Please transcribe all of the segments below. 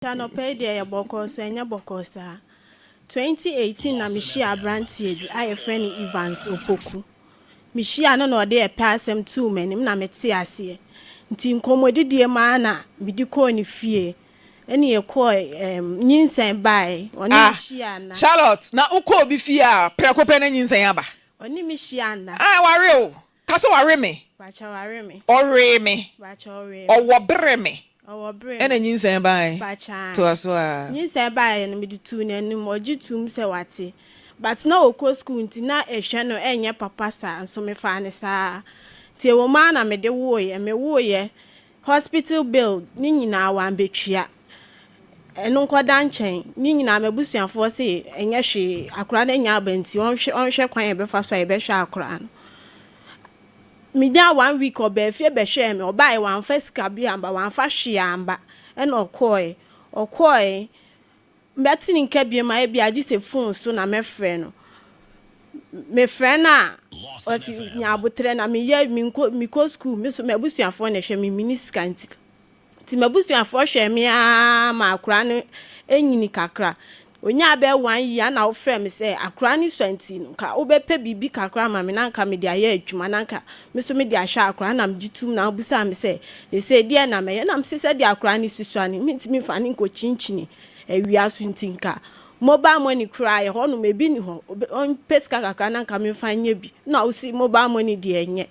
Anɔpa yi deɛ yɛ bɔkɔɔ so ɛnyɛ bɔkɔɔ saa. 2018 na mehyia aberanteɛ bi a yɛfrɛ no Evans Opoku. Mehyia no na ɔde ɛpɛ asɛm too m'anim na mete aseɛ. Nti nkɔmmɔdidie mu ara na mede kɔɔ ne fie. Ɛne yɛkɔɔ nyinsɛn baeɛ. Ɔne me hyia na. Charlotte, na wokɔ obi fie a prɛko pɛ na nyinsɛn aba? Ɔne me hyia na. Ah, ware o. Ka sɛ ware me. Bakyɛ ware me. Ɔwee me. Bakyɛ ɔwee me. Ɔwɔ bere me. Ɔwɔ bere me. Ɛna nyinsɛn baeɛ. Bakyɛ. Toa so a. Nyinsɛn baeɛ no, mede tuu n'anim. Ɔgye toom sɛ wate. But na ɔkɔ school nti na ɛhwɛ no ɛnyɛ papa saa, nso mefaa no saa. Nti ɛwɔ mu ara na mede woeɛ. Mewoeɛ, hospital bill ne nyinaa wambɛtua. Ɛno nkɔda nkyɛn. Ne nyinaa m'abusuafoɔ se ɛnyɛ hwee. Akwadaa no anya aba nti ɔnhwɛ kwan a yɛbɛfa so a yɛbɛhwɛ akwadaa no. Menyaa one week, ɔbaa fie bɛhwɛɛ me. Ɔbaeɛ, wamfa sika bi amba, wamfa hwee amba. Ɛna ɔkɔɔɛ. Ɔkɔɔɛ, mɛte ne nka biom a ebia gye sɛ phone so na mɛfrɛ no. Mefrɛ no a, ɔse nya abotrɛ na meyɛ menkɔ mekɔ school, me so m'abusuafoɔ na ɛhwɛ me, menni sika nti. Nti m'abusuafoɔ hwɛɛ me ara ma akwadaa no nyini kakra. Onyaa bɛyɛ one year na wofrɛ me sɛ akwadaa no sua nti no nka wobɛpɛ biribi kakra ama me na nka mede ayɛ adwuma na nka me nso mede ahwɛ akwadaa na megye tom na wobisaa me sɛ seesei deɛn na mɛyɛ na mese sɛdeɛ akwadaa no si sua no mentumi mfa no nkɔkyinkyini awia so nti nka mobile money koraa yɛ hɔnom ebi ni hɔ, ɔmpɛ sika kakra na nka memfa nyɛ bi na wosi mobile money deɛ ɛnyɛ.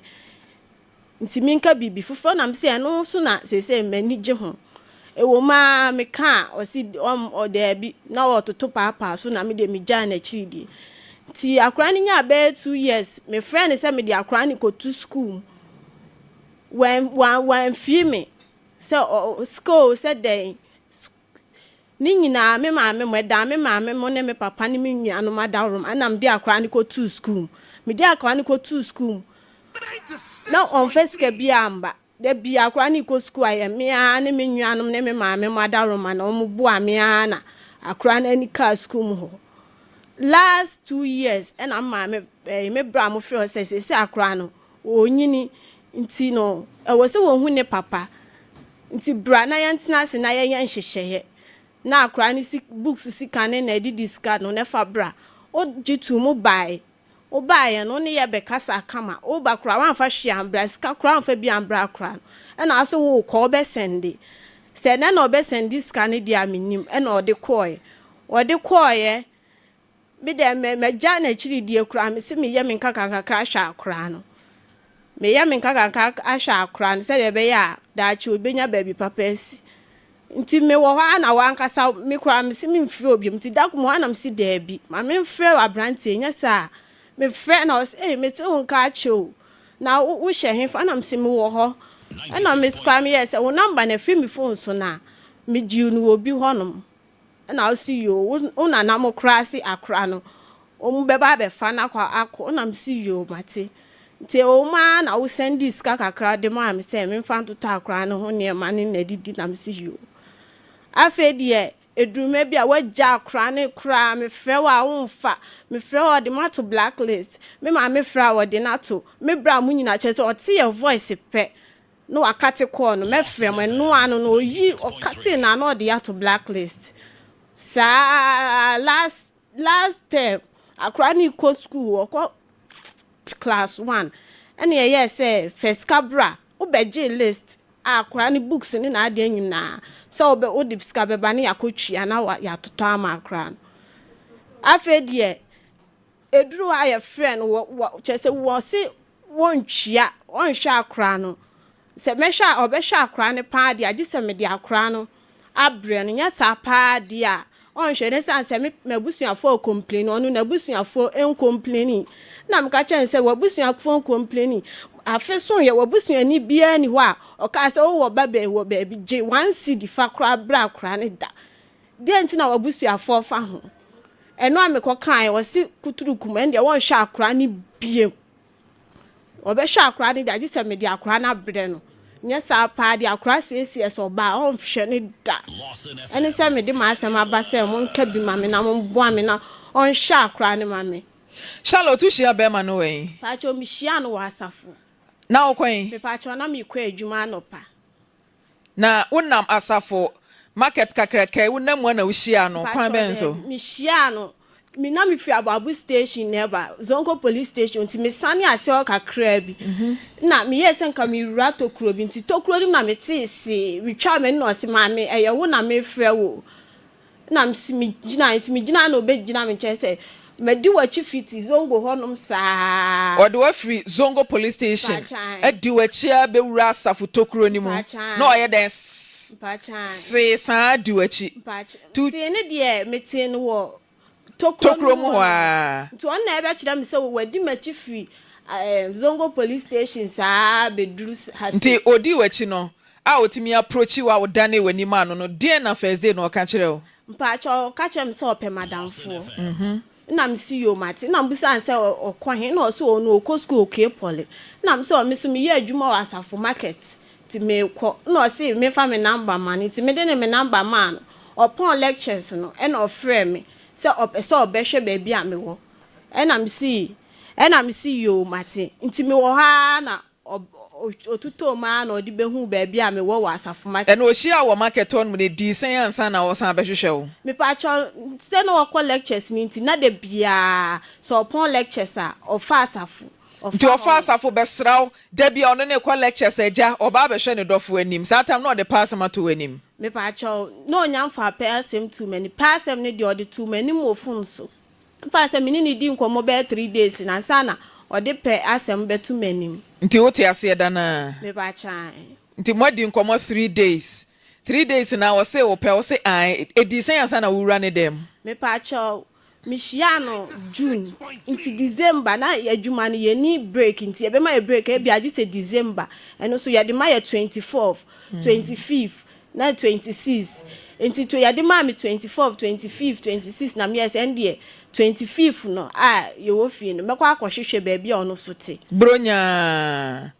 Nti menka biribi foforɔ na mese ɛno nso na seesei m'ani gye ho. Ɛwɔ mu ara meka a ɔse daabi na ɔtoto paapaa so na me deɛ megyaa n'akyiri die. Nti akwadaa no nyaa bɛyɛ 2 years, mefrɛ no sɛ mede akwadaa no kɔto school mu. Wamfii me sɛ sika o, sɛ dɛn. Ne nyinaa me maame mo ɛdaa me maame mo ne me papa ne me nuanom adaworoma ɛna mede akwadaa no kɔtoo school mu. Mede akwadaa no kɔtoo school mu na ɔmfa sika biara mba. Da bia akwadaa no kɔ school a yɛ me ara ne me nuanom ne me maame mo adaworoma na wɔn boa me ara na akwadaa no ani kaa school mu hɔ. Last 2 years ɛna me maame me bra mo frɛ sɛ seesei akwadaa no ɔnyini nti no ɛwɔ sɛ wɔhu ne papa. Nti bra na yɛntena ase na yɛnyɛ nhyehyɛeɛ na akwadaa no si books sika ne na ɛdidi sika no na fa bra. Wogye too mu baeɛ. Wobaeɛ no, wo ne yɛ bɛkasa kama. Woba koraa woamfa hwee ambra, sika koraa woamfa bi ambra akwadaa no. Ɛna wo sɛ wokɔ wobɛsend. Sɛ ɛnɛ na ɔbɛsend sika no deɛ a mennim. Ɛna ɔde kɔɔɛ. Ɔde kɔɔɛ, me deɛ magya n'akyiri die koraa mese meyɛ me nkakrankakra ahwɛ akwadaa no. Meyɛ me nkakrankakra ahwɛ akwadaa no sɛdeɛ ɛbɛyɛ a daakye obɛnya baabi papa asi. Nti mewɔ hɔ ara na wankasa me koraa mese memfrɛ obiom. Nti da koro mewɔ hɔ ara na mese daabi, ma memfrɛ aberanteɛ nyɛ saa a mefrɛ na ɔse ei mete wo nka akyɛ o. Na wohyɛ hefa? Na mese mewɔ hɔ. Ɛna me koraa meyɛɛ sɛ wo number no afiri me phone so na megyee no wɔ bi hɔnom. Ɛna ɔse yoo, wo nana mo koraa se akwadaa no wɔn bɛba abɛfa no akɔ akɔ. Ɛna mese yoo, mate. Nti ɛwɔ mu ara na wo send sika kakra de maa me sɛ memfa ntotɔ akwadaa no ho nneɛma ne n'adidi na mese yoo. Afei deɛ ɛduru mmerɛ bi a woagya akwadaa no koraa, mefrɛ wo a womfa. Mefrɛ wo a ɔde me ato blacklist. Me maame frɛ a ɔde no ato. Me bra mo nyinaa kyerɛ sɛ ɔte yɛ voice pɛ na wacut call no, mɛfrɛ mo ɛno ano no oyi ɔcut na na ɔde ato blacklist. Saa last last term akwadaa no kɔ school, ɔkɔ class one, ɛna ɛyɛɛ sɛ fa sika bra, wobɛgye list a akwadaa no books ne n'adeɛ nyinaa sɛ wobɛ wode sika bɛba ne yɛakɔtua na yɛatotɔ ama akwadaa no. Afei deɛ ɛduru hɔ a yɛfrɛ no wɔ kyerɛ sɛ wɔse wɔntua, wɔnhwɛ akwadaa no. Sɛ mɛhwɛ a ɔbɛhwɛ akwadaa no paa deɛ agye sɛ mede akwadaa no abrɛ no. Nyɛ saa paa deɛ a ɔnhwɛ no ɛsiane sɛ me m'abusuafoɔ complain, ɔno n'abusuafoɔ ncomplain. Na meka kyerɛ no sɛ w'abusuafoɔ ncomplain. Afe so yɛ w'abusuani biara ni hɔ a ɔkaa sɛ wowɔ ba baabi wɔ baabi gye 1 cedi fa koraa brɛ akwadaa no da. Deɛ nti na w'abusuafoɔ fa ho. Ɛno a mekɔkaeɛ ɔse kuturukum ɛno deɛ wɔnhwɛ akwadaa no bio. Ɔbɛhwɛ akwadaa no deɛ agye sɛ mede akwadaa no abrɛ no. Nyɛ saa paa deɛ akwadaa siesie sɛ ɔbaa a ɔnhwɛ no da. Ɛne sɛ mede m'asɛm aba sɛ monka bi ma me na momboa me na ɔnhwɛ akwadaa no ma me. Charlotte, wohyia bɛrima no wɔ yi? Pakyɛ, mehyia no wɔ asafo. Na wokɔ yi? Mepakyɛ, na mekɔ adwuma anɔpa. Na wonam asafo. Market kakraka yi, wonam mu a na wohyiaa no? Kwan Mpakyɛw bɛn so? daabi, mehyiaa no, me na mefiri Aboabo station na ɛba, Zongo police station, nti mesane ase hɔ kakraa bi, na meyɛɛ sɛ nka mewura tokuro bi, nti tokuro no mu na metee see, metwaa m'ani na ɔse, maame, ɛyɛ wo na mefrɛ wo o. Na mese megyina, nti megyina na ɔbɛgyina me nkyɛn sɛ, madi w'akyi fiti Zongo hɔnom saa. Ɔde wo afiri Zongo police station adi w'akyi ara bɛwura Asafo tokuro no mu na ɔyɛ dɛn see saa di w'akyi. Nti See no deɛ metee no wɔ tokuro no mu hɔ ara. Nti ɔno na ɛbɛkyerɛ me sɛ wadi m'akyi firi Zongo police station saa bɛduru ha sei. Nti ɔdii w'akyi no a ɔtumi approachi wo a wodanee w'ani maa no no, deɛn na first day no ɔka kyerɛɛ wo? Mpakyɛw, ɔka kyerɛɛ me sɛ ɔpɛ m'adamfoɔ. Nna mese yoo mate. Nna mebisaa no sɛ ɔkɔ he? Nna ɔse ɔno ɔkɔ sukuu Okee Poly. Nna mese ɔ me so meyɛ adwuma wɔ Asafo market nti meekɔ. Nna ɔse memfa me number ma no nti mede ne me number maa no. Ɔpɔn lectures no ɛna ɔfrɛɛ me sɛ ɔpɛ sɛ ɔbɛhwɛ baabi a mewɔ. Ɛna mese ɛna mese yoo mate. Nti mewɔ hɔ ara na Ɔtotɔɔ mu ara na ɔde bɛhuu baabi a mewɔ wɔ asafo market. Ɛna ɔhyiaa wo wɔ market hɔ nom no, ɛdii sɛn ansa na ɔresan abɛhwehwɛ wo? Mepakyɛw, sɛ na ɔkɔ lectures no nti, na da biara sɛ ɔpɔn lectures a, ɔfa asafo, ɔfa Nti ɔfa hɔ nom. asafo bɛsra wo, da bi a ɔno ne rekɔ lectures agya, ɔba abɛhwɛ ne dɔfo anim, saa time no na ɔde pɛ asɛm ato w'anim? Mepakyɛw, na ɔnya mfaa pɛ asɛm too m'anim, pɛ asɛm no deɛ ɔde too m'anim wɔ phone so. Ɛmfa sɛ me ne no dii nkɔmmɔ bɛyɛ 3 days no ansa na ɔde pɛ asɛm bɛto m'anim. Nti wote aseɛ da no ara? Mepakyɛw, ae. Nti moadi nkɔmmɔ 3 days. 3 days na ɔse wopɛ, wose ae. Ɛdii sɛn ansa na wowura ne dan mu? Mepakyɛw, mehyiaa no June, nti December na adwuma no yɛnni break nti yɛbɛma yɛ break ebia gye sɛ December, ɛno nso yɛde ma yɛ 24th, 25th na 26 nti to yɛde maa me 24th, 25th, 26 na meyɛɛ sɛ ɛndeɛ 25th no a yɛwɔ fie no mɛkɔ akɔhwehwɛ baabi a ɔno nso te. Buronya,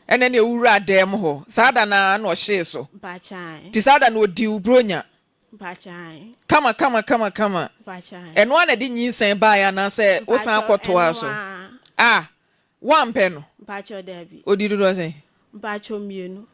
ɛna ɛneɛ wowuraa dan mu hɔ saa da no ara na ɔhyee so. Mpakyɛ ae. Nti saa da no ɔdii wo Buronya. Mpakyɛ ae. Kama kama kama kama. Mpakyɛ ae. Ɛno ara na ɛde nyinsɛn baeɛ anaasɛ wosan Mpakyɛw, kɔtoaa ɛno so? ara. Ah, woampɛ no? Mpakyɛw, daabi. Ɔdii dodoɔ sɛn? Mpakyɛw, mmienu.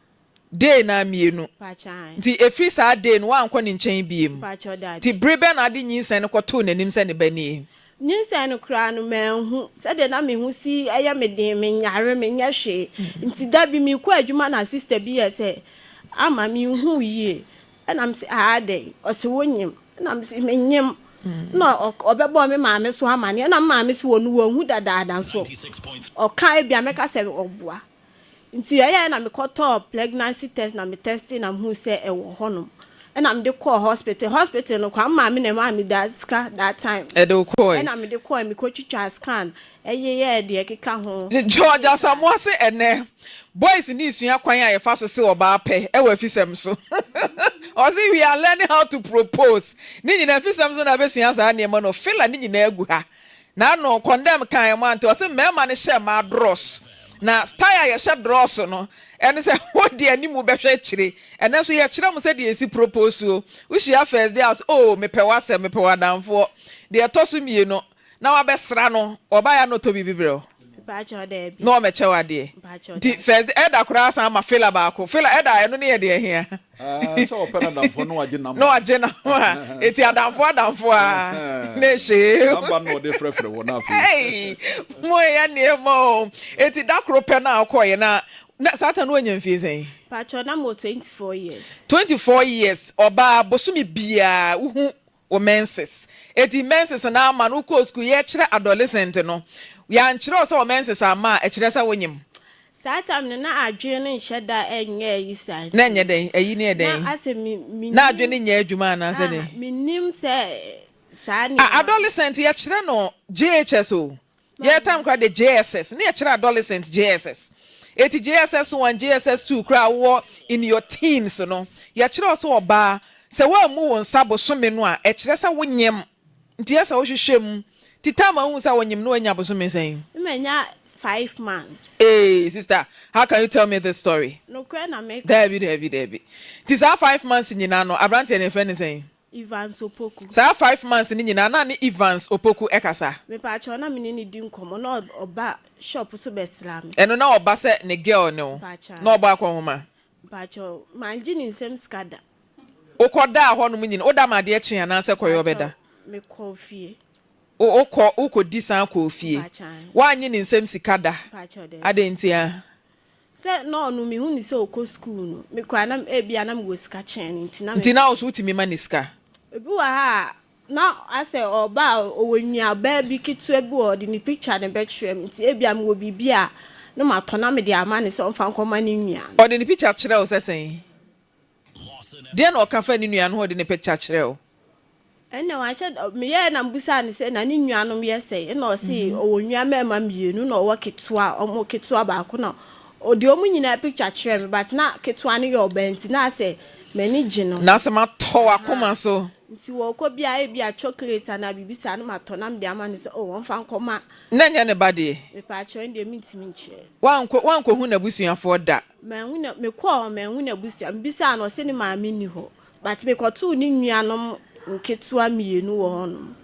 Day no ara mmienu. Mpakyɛ ae. Nti ɛfiri saa day no woankɔ ne nkyɛn biem? Mpakyɛw, daabi. Nti bere bɛn na wode nyinsɛn no kɔtoo n'anim sɛ ne ba nie? Nyinsɛn no koraa no, manhu. Sɛdeɛ na me ho si yɛ me den, menyare, menyɛ hwee. Nti da bi merekɔ adwuma na sister bi yɛɛ sɛ, Ama, menhu wo yie. Ɛna mese, Ah, adɛn? Ɔse, wonyem. Ɛna mese, menyem. Ɛna ɔbɛbɔɔ me maame so amaneɛ. Ɛna me maame se ɔno wahu dadaada nso ɔka ebia mɛka sɛ ɔboa. Nti ɛyɛɛ na mekɔtɔɔ pregnancy test na me testee na mehuu sɛ ɛwɔ hɔnom. Ɛna mede kɔɔ hospital. Hospital no koraa me maame na ɛmaa me da sika that time. Ɛde wo kɔɔe? Ɛna mede kɔɔe, mekɔtwitwaa scan, ɛyeyɛɛ deɛ ɛkeka ho. George Asamoah se ɛnɛ boys no resua kwan a yɛfa so se ɔbaa pɛ wɔ afisɛm so. Ɔse we are learning how to propose. Ne nyinaa afisɛm so na abɛsua saa nneɛma no. Filler ne nyinaa gu ha. N'ano condemn kan mo ante ɔse mmarima no hyɛ mmaa drɔs. Na style a yɛhyɛ drɔs no ɛne sɛ wode animu bɛhwɛ akyire. Ɛnɛ nso yɛkyerɛ mo sɛdeɛ yɛsi propose o. Wohyia first day a ɔse oh mepɛ w'asɛm, mepɛ w'adamfoɔ. Deɛ ɛtɔ so mmienu na wabɛsra no, ɔbaeɛ a na ɔtɔ biribi brɛ wo. Mpakyɛw daabi. Na ɔmɛkyɛ wo adeɛ. Mpakyɛw Nti daabi. first day ɛda koraa san ma filler baako. Filler ɛda ɛno ne yɛ deɛ ɛhia. Ɛɛ sɛ ɔpɛ n'adamfo na wagye Na number. wagye number. Eti adamfo adamfo a na ɛhyɛ. Number no ɔde frɛfrɛ wɔ no afei. Hey, mo yɛ nneɛma o. Eti da koro pɛ na akɔyɛ na na saa ta no wanya mfie sɛn? Mpakyɛw na mewɔ 24 years. 24 years ɔbaa bosome biara wohu wo menses. Eti menses no ama no wokɔɔ sukuu yɛkyerɛ adolescent no yɛankyerɛ wo sɛ wo menses amma a ɛkyerɛ sɛ wonyem. Saa time no na adwene no nhyɛ da nyɛ ayi saa Na ɛnyɛ dɛn? Ayi ne yɛ dɛn? Na asɛ me me Na adwene no nyɛ adwuma anaasɛ aha dɛn? menim sɛ saa Ah, nneɛma no. adolescent yɛkyerɛ no JHS o. Yɛ time koraa de JSS ne yɛkyerɛ adolescent JSS. Eti JSS 1, JSS 2 koraa wowɔ in your teens no, yɛkyerɛ wo sɛ ɔbaa, sɛ woammu wo nsa bosome no a, ɛkyerɛ sɛ wonyem. Nti ɛsɛ wohwehwɛ mu. Nti time a wohu sɛ wonyem no woanya bosome sɛn? Me manya 5 months. Hey sister, how can you tell me this story? Nokorɛ na meka. Daabi, daabi, daabi. Nti saa 5 months nyinaa no, aberanteɛ no yɛfrɛ no sɛn? Evans Opoku. Saa 5 months no nyinaa na ne Evans Opoku ɛkasa? Mepakyɛw na me ne no di nkɔmmɔ na ɔba shop so bɛsra me. Ɛno na ɔba sɛ ne girl ne wo? Mpakyɛw. Na ɔbɔ akɔnhoma? Mpakyɛw, mangye ne nsam sika da. Wokɔdaa hɔnom nyina, woda ma adeɛ kye anaasɛ kɔyɛ ɔbɛda? Mpakyɛw, mekɔɔ fie. Wo, wokɔ, wokɔdi san kɔɔ fie. Mpakyɛw ae. Woannye ne nsam sika da? Mpakyɛw, daabi. Adɛn ntia? Sɛ na ɔno mehu no sɛ ɔkɔ sukuu no, me koraa na ebia na mewɔ sika kyɛn no nti na Nti na wo nso wotumi ma no sika? Ebi wɔ ha a, na asɛ ɔba a ɔwɔ nuabaa bi ketewa bi wɔ hɔ, ɔde ne picture no bɛkyerɛ me nti ebia mewɔ biribi a na matɔ na mede ama no sɛ ɔmfa nkɔma ne nua no. Ɔde ne picture kyerɛ wo sɛ sɛn? Deɛn na ɔka faa ne nua no ho a ɔde ne picture kyerɛɛ wo? Ɛnna wanhyɛ da, meyɛɛ na mebisaa no sɛ na ne nuanom yɛ sɛn, ɛnna ɔse ɔwɔ nua mmarima mmienu na ɔwɔ ketewa, wɔn ketewa baako na ɔde wɔn nyinaa picture kyerɛɛ me but na ketewa no yɛ ɔbaa nti na asɛ m'ani gye no. N'asɛm atɔ w'akoma so. Nti wɔkɔ bi a ebia chocolate anaa biribi saa na matɔ na mede ama no sɛ oh ɔmfa nkɔma. Na ɛnyɛ ne ba deɛ? Mepaakyɛw ɛno deɛ mentumi nkyerɛ. Woankɔ woankɔhu n'abusuafoɔ da? Manhu na mekɔɔ hɔ manhu n'abusua mebisaa no ɔse ne maame nni hɔ but mekɔtoo ne nuanom nketewa mmienu wɔ hɔnom.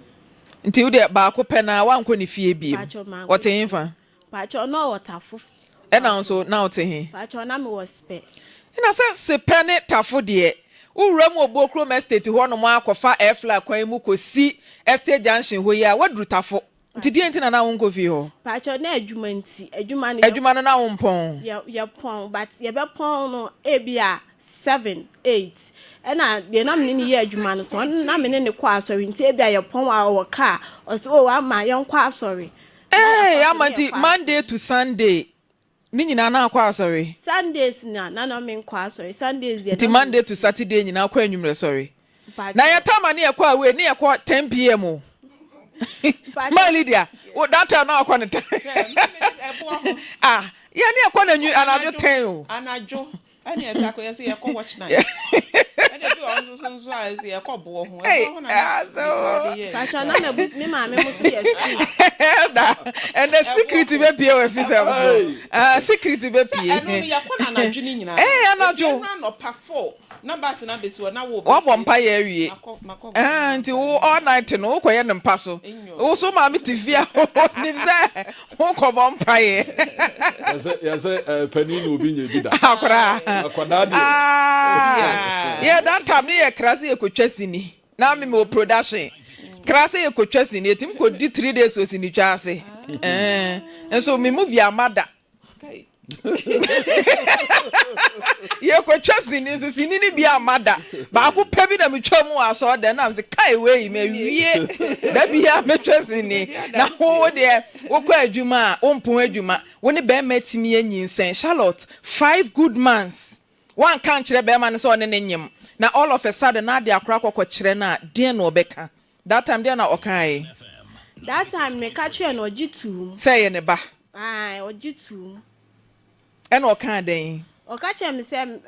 Nti wo deɛ baako pɛ no ara woankɔ ne fie biom? Mpakyɛw mankɔ Ɔte ne fie. hefa? Mpakyɛw na ɔwɔ Tafo. Ɛna wo nso na wote he? Mpakyɛw na mewɔ Spɛ. Ɛna sɛ Sepɛ ne Tafo deɛ wo wura mu wɔ Buokrom Estate hɔnom ara kɔfa Airfly kwan mu kɔsi Estate Junction hɔ yi a woaduru Tafo. Nti deɛn nti na na wonkɔ fie hɔ? Pakyɛw na adwuma nti, adwuma no yɛ. Adwuma no na wompɔn? Yɛ yɛpɔn but yɛbɛpɔn no ebia seven, eight ɛna deɛ na me ne no yɛ adwuma no so ɔno na me ne no kɔ asɔre nti ebia yɛpɔn a ɔwɔ car ɔse oh ama yɛnkɔ asɔre na Eei yɛakɔ so ama na nti yɛkɔ Monday asɔre. to Sunday Ne nyinaa na akɔ asɔre? Sundays na na na menkɔ asɔre. Sundays deɛ Nti na mewɔ Monday to fie. Saturday nyinaa kɔ anwummerɛ sɔre? Na Mpakyɛw. yɛ time a ne yɛkɔ away ne yɛkɔ 10 pm o. Mpakyɛw. Ma Lydia, wo that time na wakɔ ne time. Sɛ me me ɛboɔ ho. Ah, yɛ ne yɛkɔ no anwu Sɛ anadwo anadwo 10 o. anadwo ɛne ɛta kɔ yɛsɛ yɛkɔ watch night. Ɛna ebi wɔ hɔ nso so nso a yɛsɛ yɛkɔ boɔ ho. Ei, Ɛboɔ ho na na asɛ metaa de o. yɛ ayi Mpakyɛw na koraa. mabu me maame mo so yɛ strict. Elder, ɛnɛ Ɛboɔ secret ho. bɛpie wɔ afisɛm so. Hey! Ah, secret Sɛ bɛpie. ɛno no yɛkɔ no anadwo no nyinaa. Ee, Eti anadwo. ɛno anɔpa 4 na bus no abɛsi hɔ na wo ba Woabɔ fie. mpaeɛ awie. Makɔ makɔ bɔ Ah, nti wo mpaeɛ. all night no wokɔyɛ no mpa so. Nyoo. Wo so maame te fie a onim sɛ wokɔbɔ mpaeɛ. Yɛsɛ yɛsɛ eh, panin na obi nyɛ bi da. Akwadaa. Akwadaa deɛ. Ah, yɛ that time ne yɛ kra sɛ yɛkɔtwa sini. Na me mewɔ production. Kra sɛ yɛkɔtwa sini, yɛtumi kɔdi 3 days wɔ sinitwa ase. Eh, nso me movie amma da. Kai. Yɛkɔtwa sini nso sini no bi amma da. Baako pɛ bi na metwa mu wɔ asɔredan na mese kai wei mawie. Da biara metwa sini. Na wo deɛ wokɔ adwuma a wompɔn adwuma. Wo ne bɛrima atumi anyinsɛn. Charlotte, 5 good months. Woanka ankyerɛ bɛrima no sɛ ɔne ne nyem. Na all of a sudden na ade akora akɔkɔ kyerɛ no a deɛn na ɔbɛka? That time deɛn na ɔkae? That time meka kyerɛɛ no ɔgye too mu. Sɛ ɛyɛ ne ba. Ae, ɔgye too mu. Ɛna ɔkaa dɛn? Ɔka kyerɛɛ me sɛ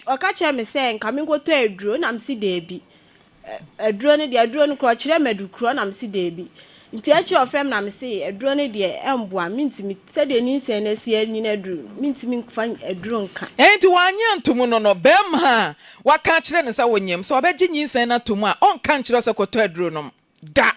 ɔka kyerɛɛ me sɛ nka menkɔtɔ aduro na mese daabi. Aduro no deɛ aduro no koraa ɔkyerɛɛ me adukuro na mese daabi. Nti akyire ɔfrɛ me na mese aduro no deɛ ɛmboa me mentumi sɛdeɛ nyinsɛn no asi anyini aduru no mentumi mfa aduro nka. Enti wannye antom no no, barima a waka akyerɛ no sɛ wonyem, sɛ ɔbɛgye nyinsɛn no atom a, ɔnka nkyerɛ wo sɛ kɔtɔ aduro nom da.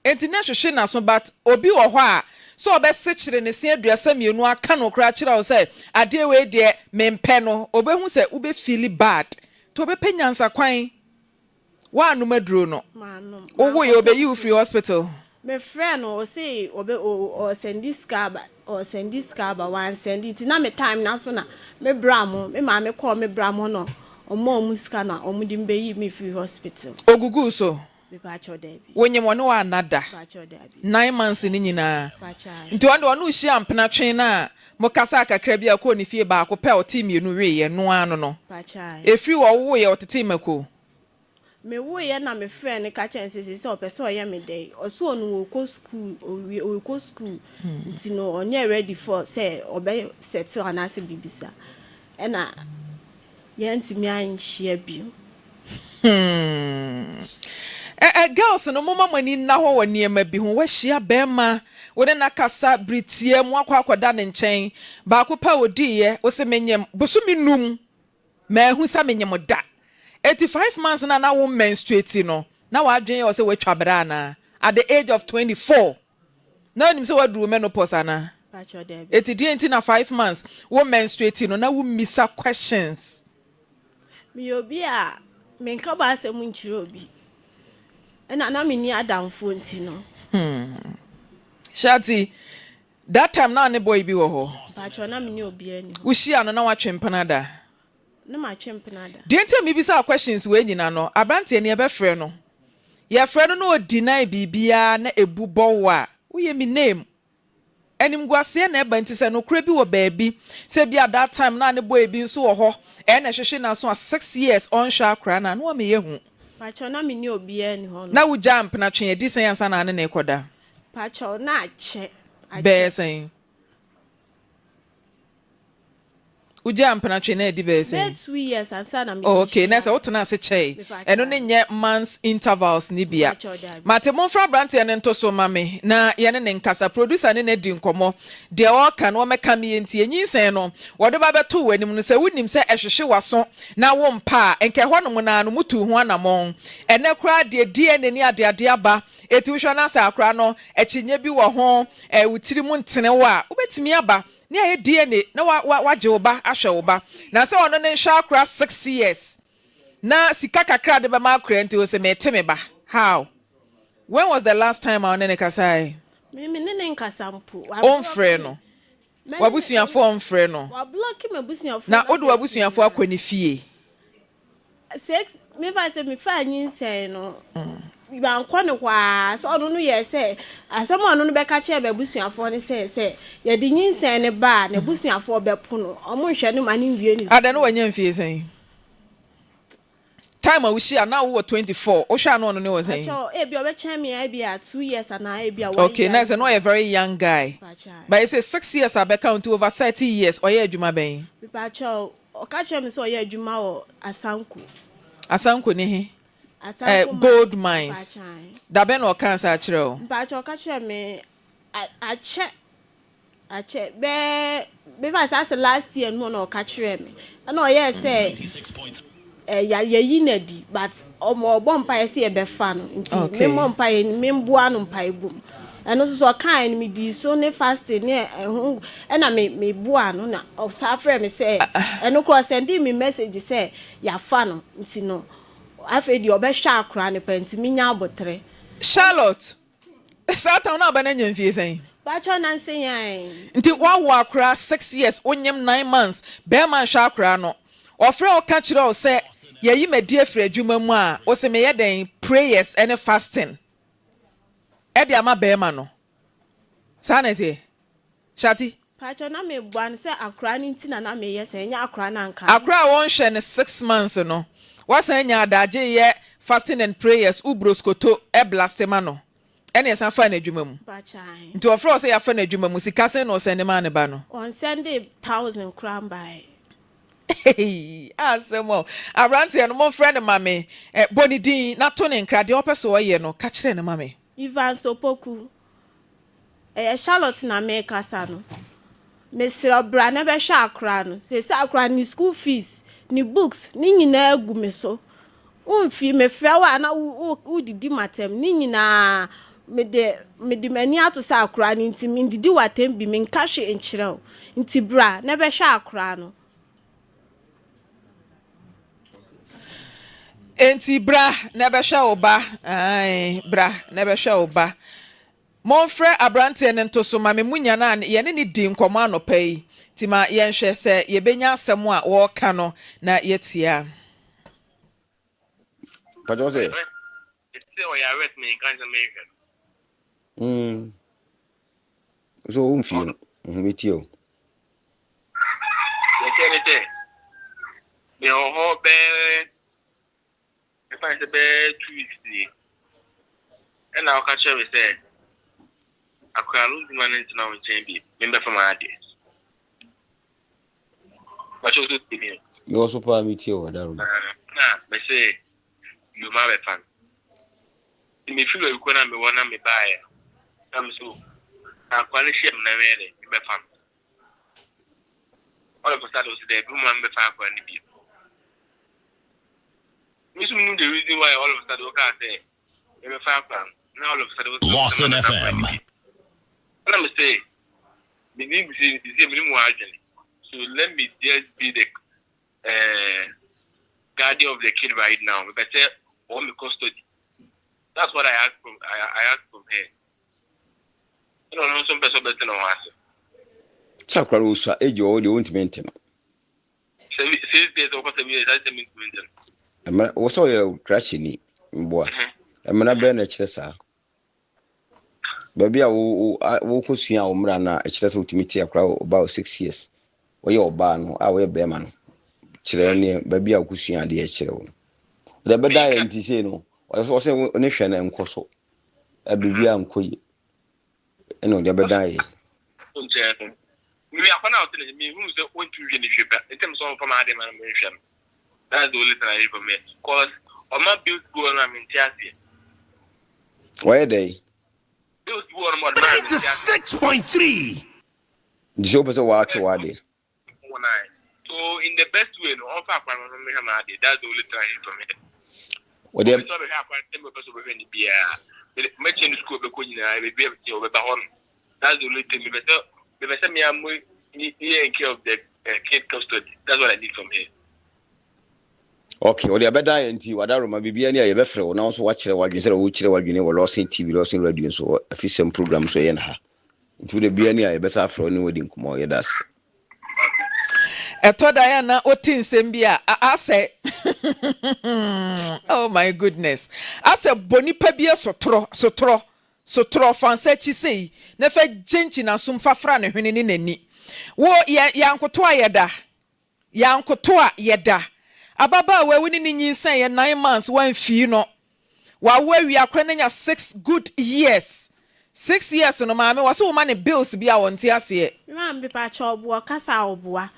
Enti na hwehwe n'aso but obi wɔ hɔ a sɛ ɔbɛsekyere ne se 32 aka no koraa kyerɛ wo sɛ adeɛ wei deɛ mempɛ no, ɔbɛhu sɛ wobɛ feeli bad nti ɔbɛpɛ nyansa kwan. Woannom aduro no, Mannom. wowoeɛ Mankɔtɔ ɔbɛyi wo firi hospital. Mefrɛɛ no ɔse ɔbɛ ɔɔsɛnde sika aba ɔɔsɛnde sika aba wansɛnde nti na me time no aso na me bra mo me maame kɔɔ me bra mo na ɔmaa ɔmo sika na ɔmo de me bɛyii me firi hospital. Ɔguguu so. Mepaakyɛw daabi. Wonyim ɔne wo anna da. Mepaakyɛw daabi. 9 months no nyinaa. Mepaakyɛw ae. Nti ɔno deɛ ɔne wo hyia mpena twe no a mokasaa kakra bi a ɔkɔɔ ne fie baako pɛ a ɔtee mmienu weeɛ no ara no no. Mepaakyɛw ae. Ɛfiri hɔ wowoeɛ ɔtetee mako. Mewoeɛ na mefrɛɛ no ka kyerɛɛ no sɛ seesei ɔpɛ sɛ ɔyɛ me dɛn. Ɔse ɔno ɔrekɔ school, ɔwie ɔrekɔ school nti no ɔnyɛ ready for sɛ ɔbɛ settle anaasɛ biribi saa. Ɛna yɛantumi anhyia bio. Hmm. Eh, eh, girls no, momma mo ani nna hɔ wɔ nneɛma bi ho. Woahyia barima, wo ne no akasa bere tiaa mu, woakɔ akɔda ne nkyɛn. Baako pɛ a odiiɛ, wo se menyem. Bosome num, manhu sɛ menyem da. Enti 5 months no a na wo menstruate no, na w'adwene yɛ wo sɛ woatwa bra anaa? At the age of 24, na wonim sɛ woaduru wo menopause anaa? Pakyɛw daabi. Enti deɛn nti na 5 months wo menstruate no, na wommisa questions? Meyɛ obi a Menka m'asɛm nkyerɛ obi. Ɛna na menni adamfoɔ nti no. Hmm. Shati, that time na ne boy bi wɔ hɔ? Mpakyɛw, na menni obiara nni hɔ. Wohyia no na watwe mpena da? Na matwe mpena da. Deɛ nti a mebisa wo questions wei nyina no, abranteɛ no yɛbɛfrɛ no, yɛfrɛ no na ɔdeny biribiara na ɛbu bɔ wo a, woyɛ me name. Animguaseɛ na ɛba nti sɛ nokorɛ bi wɔ baabi sɛ ebia that time na ne boy bi nso wɔ hɔ ɛna ɛhwehwe n'aso a 6 years ɔnhwɛ akora no a na wama yɛahu. Pakyɛw, na menni obiara nni hɔ no. Na wogyaa mpena twe adi sɛn ansa na ne ne rekɔda? Pakyɛw, na akyɛ, akyɛ. Bɛyɛ sɛn? Wogyaa mpena twe na adi bɛyɛ sɛn? Bɛyɛ 2 years ansa na mede Oh, okay, na hyia sɛ wotena ase kyɛe. Ɛno ne Mepakyɛw. nyɛ months intervals ne bia. Mepakyɛw, daabi. Mate, momfra aberanteɛ no nto so ma me na yɛne ne nkasa. Producer ne no adi nkɔmmɔ. Deɛ ɔreka no wɔmmɛka me yɛ nti ɛnyinsɛn no wɔde ba bɛtoo w'anim no sɛ wonim sɛ ɛhwehwe w'aso na wompa a nka ɛhɔnom no ara no mutuu ho anammɔn. Ɛnnɛ koraa deɛ DNA ne adeade aba eti wohwɛ na sɛ akora no akyinnye bi wɔ ho, wo tiri mu ntene wo a, wobɛtumi aba ne ayɛ DNA na wa wa wagye wo ba ahwɛ wo ba. Na sɛ ɔno ne nhwɛ akora 6 years na sika kakra de bɛma akora nti wo sɛ mete me ba. How? When was the last time a ɔne ne kasae? Me ne ne nkasa mpo. Ɔmfrɛ no? W'abusuafoɔ mfrɛ no? Wablock m'abusuafoɔ. Na wode w'abusuafoɔ akɔ ne fie? Six, mefa sɛ mefa nyinsɛn no bankɔ ne hɔ a, sɛ ɔno no yɛ sɛ asɛm a ɔno no bɛka kyerɛ m'abusuafoɔ no sɛ yɛde nyinsɛn no ba a, n'abusuafoɔ bɛpo no, ɔmo nhwɛ no ma ne nwie ne. Ada no wanya mfie sɛn? Time a wohyia na wowɔ 24, wohwɛ a na ɔno ne wɔ sɛn? Akyɛw, ebi ɔbɛkyɛn me ebi a 2 years anaa ebi a one Okay, year. Na sɛ na ɔyɛ very young guy. Pakyɛ. But you say 6 years abɛka nti over 30 years, ɔyɛ adwuma bɛn? Mepakyɛw, ɔka kyerɛ me sɛ ɔyɛ adwuma wɔ Asanko. Asanko ne he? Asanko Eh, gold mines. Mpakyɛ. Dabɛn na ɔka sa akyerɛ wo? Mpakyɛ, ɔka kyerɛ me akyɛ akyɛ, bɛɛ mefa sɛ asɛ last year no na ɔka kyerɛ me, ɛna ɔyɛɛ sɛ ɛ ya yɛyi n'adi, but ɔmo ɔbɔ mpaeɛ sɛ yɛbɛfa no nti memmɔ mpaeɛ, memboa no mpaeɛ bom. Ɛno nso so ɔkaeɛ no medii so ne fasting ne ɛho, ɛna me meboa no, na ɔsaa frɛ me sɛ ɛno korɔ ɔsend me message sɛ yɛafa no, nti no afei deɛ ɔbɛhwɛ akora no pɛ nti menya abotrɛ. Charlotte, saa time na ɔbɛ no anya mfie sɛn? Pakyɛ, nanse yan. Nti woawo akora 6 years, wonyem 9 months, bɛrima nhwɛ akora no. Ɔfrɛ wo ka kyerɛ wo sɛ yɛyi madi afiri adwuma mu a, wo sɛ meyɛ dɛn? Prayers ne fasting ɛde ama bɛrima no. Saa na ɛteɛ, Shati? Pakyɛ, na meboa no sɛ akora no nti na meyɛ sɛ ɛnyɛ akora no anka. Akora a wɔnhwɛ no 6 months no, wasan anya adagye yɛ fasting and prayers, wobroskoto ɛblast ma no, ɛne ɛsan fa n'adwuma mu. Pakyɛ. Nti ɔfrɛ wo sɛ yɛafa n'adwuma mu, sika sɛn na ɔsɛn ne maa ne ba no? Ɔnsend 1,000 koraa mbaeɛ. Asɛm o. Aberanteɛ no, momfrɛ no ma me. Bɔ ne din na to ne nkra. Deɛ ɔpɛ sɛ ɔyɛ no, ka kyerɛ no ma me. Evans Opoku, ɛyɛ Charlotte na mekasa no. Mesrɛ, bra na bɛhwɛ akora no. Sɛ akora ne school fees, ne books ne nyinaa gu me so. Womfi mefrɛ wo a na wodidi m'atɛm ne nyinaa. Mede m'ani ato sɛ akora no nti mendidi w'atɛm bi, menka hwee nkyerɛ wo. Nti bra na bɛhwɛ akora no. Enti bra na ɛbɛhwɛ wo ba. Ae, bra na ɛbɛhwɛ wo ba. Momfrɛ aberanteɛ no nto so ma me. Mu nya no a yɛne ne di nkɔmmɔ anɔpa yi nti ma yɛnhwɛ sɛ yɛbɛnya asɛm a wɔreka no na yɛtie a. Mpakyɛw sɛ. Sɛ ɔyɛ arrest me nka sɛ mehwɛ no. So wo mfie no, metie o. Yɛkyɛ ne sɛ mewɔ hɔ bɛɛ ɛfa sɛ bɛɛ 2 weeks nie, ɛna ɔka kyerɛ me sɛ akora no dwuma no ntena wo nkyɛn bi, membɛfa m adeɛ. Mpakyɛw, so tie me? Mewɔ so paa, metie o, Adarom. Na mɛsɛ yoma bɛfa no, nti mefiri baabi kɔ na mewɔ na mebaeɛ no, na me so akora no hyia me na mɛyɛ dɛ mebɛfa no. All of a sudden ɔsɛ dɛ ebi mu a mebɛfa akora no bio. Me nso menim the reason why all of a sudden wɔkaa sɛ mebɛfa akora no, na all of a sudden wɔsɛ Lawson mebɛfa akora no FM. bio. Ɛna me sɛ menim sɛ menim wɔ adwene, so let me just be the guardian of the kid right now. Mepɛ sɛ ɔwɔ me custody. That's what I ask from I, I ask from her. Ɛna ɔno nso mpɛ sɛ ɔbɛte ne ho ase. Sɛ akora no ɔsua age ɔwɔ deɛ ɔntumi nte no. Mmara wɔ sɛ ɔyɛ krakyeni mboa. Mmara bɛn na ɛkyerɛ saa? Baabi a wokɔsua wo mmara no a ɛkyerɛ sɛ wotumi te akora ɔba wɔ 6 years, wɔyɛ ɔbaa no a wɔyɛ bɛrima no, kyerɛ neɛ baabi a wokɔsua adeɛ ɛkyerɛ wo no. Wode bɛda yɛ nti sei no ɔyɛ sɛ ɔsɛ ne hwɛ no nkɔ so, biribi a nkɔ yie ɛna ɔde bɛda yɛ. Nkyɛn no mi akɔ na ɔte ne mi hu sɛ ɔntumi hwɛ ne hwɛ ba ntɛm sɛ ɔmfa maa de ma no mehwɛ no. That's the only thing I need from her, cause ɔma bills bi wɔ no a mente aseɛ. Wɔyɛ dɛn? Bills bi wɔ no ma ɔde maa mente aseɛ. 96.3. Nti sɛ wopɛ sɛ wɔate w'adeɛ. Wɔn ayɛ so in the best way no, ɔmfa akwa no no mehwɛ maa de. That's the only thing I need from her. Wɔde ɔbɛ sɛ ɔbɛhwɛ akwa no sɛ ɔbɛ sɛ ɔbɛhwɛ ne biara, mɛkyɛ no sukuu ɔbɛkɔ nyinaa, baabi a ɔbɛba hɔ no. That's the only thing mepɛ sɛ mea mo yɛ in care of the kid custody. That's what I need from her. Ok, wɔde abɛda yɛ nti wada roma biribiara ni a yɛbɛfrɛ wo na wo nso woakyerɛ w'adwene sɛdeɛ wokyerɛ w'adwene wɔ Lawson TV, Lawson Radio nso wɔ afisɛm program so ɛyɛ no ha. Nti wode biribiara ni a yɛbɛsa afrɛ wo ne wadi nkɔmmɔ. Yɛda ase. Ɛtɔ da yɛ na wote nsɛm bi a asɛ, oh my goodness, asɛ bɔ nipa bi sotorɔ sotorɔ sotorɔ fa nsa akyi sei na fa gye nkyinasom fa fra ne hwene ne n'ani. Wo yɛ yɛankoto a yɛda, yɛankoto a yɛda. Ababaawa wo ne ne nyinsɛn yɛ 9 months, wamfii no, wawo awie, akora no anya 6 good years. 6 years no, maame wɔ sɛ woma ne bills bi a wɔnte aseɛ. Maame, mepakyɛ, ɔboa kasa a ɔboa.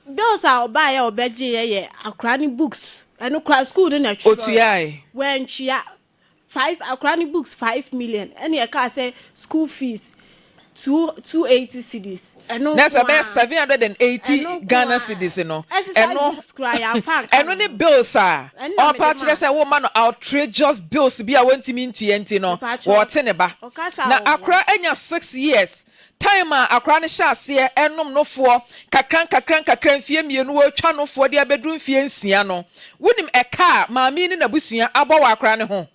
Bills a ɔbaayɛ a ɔbɛgye yɛ yɛ akora ne books. Ɛno kora school no na ɛtwerɛ. Otuae? Wɔntua five akora ne books 5 million, ɛna yɛka sɛ school fees 280 cedis. Ɛno na sɛ bɛyɛ 780 Ɛno nko Ghana ara. cedis no. Exercise Ɛno books kora yɛamfa nka ɛno no ne ho. bills a Ɛno na ɔpa mede kyerɛ ma. sɛ woma no outrageous bills bi a wɔntumi ntua nti no Mepakyɛw. wɔɔte ne ba Ɔkasa na a ɔboa. akora anya 6 years time a akora no hyɛ aseɛ ɛnom nofoɔ kakra nkakra nkakra, mfie 2 wɔretwa nofoɔ de abɛduru mfie 6 no, wonim ɛka a maame yi ne n'abusua abɔ wɔ akora ne ho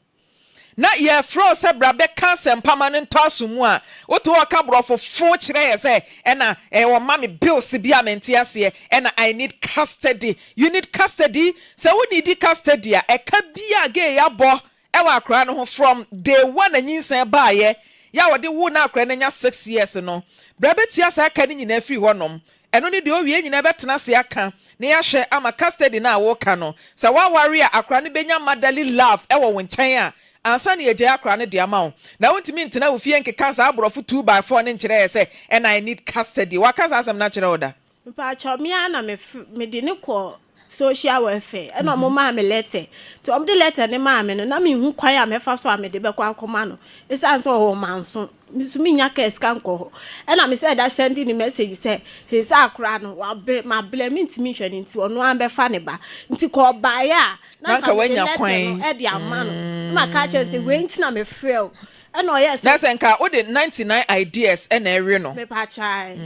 na yɛfrɛ wo sɛ bra bɛka asɛmpama no ntɔ aso mu a wote hɔ ɔka borɔfo fo kyerɛ yɛ sɛ ɛna ɛwɔ ma me bills bi a mente aseɛ, ɛna I need custody. You need custody? Sɛ wo need custody a, ɛka bi a gay abɔ ɛwɔ akora no ho from day one a nyinsɛn baayɛ yɛ a wɔde wo na akora no anya 6 years no, bra bɛtua saa ka no nyinaa firi hɔnom. Ɛno ne deɛ owie nyinaa bɛtena ase aka na yɛahwɛ ama custody no a wɔka no sɛ woaware a akora no bɛnya motherly love ɛwɔ wo nkyɛn a ansa ne yɛgyae akora no de ama wo. Na wontumi ntena wo fie nkeka saa aborɔfo 2 by 4 ne nkyerɛ yɛ sɛ ɛna I need custody. Waka saa asɛm no akyerɛ wo da? Mpakyɛw, me ara na mede ne kɔ social welfare, ɛna ɔmo maa me letter. Nti ɔmo de letter ne maa me no, na mehu kwan a mɛfa so a mede bɛkɔ akɔma no, ɛsiane sɛ ɔwɔ manso, me so menya kaa sika nkɔ hɔ. Ɛna me sɛ ɛda send ne message sɛ sɛ akora no wabrɛ, mabrɛ, mentumi nhwɛ no, nti ɔno ara bɛfa ne ba. Nti kɔ ɔbaeɛ a Na na nka nka mede woanya letter kwan. no ɛde ama no na maka kyerɛ no sɛ wei nti na mefrɛ o. Ɛna ɔyɛ Na sɛ sɛ nka wode 99 ideas ɛna ɛwe no. Mepakyae,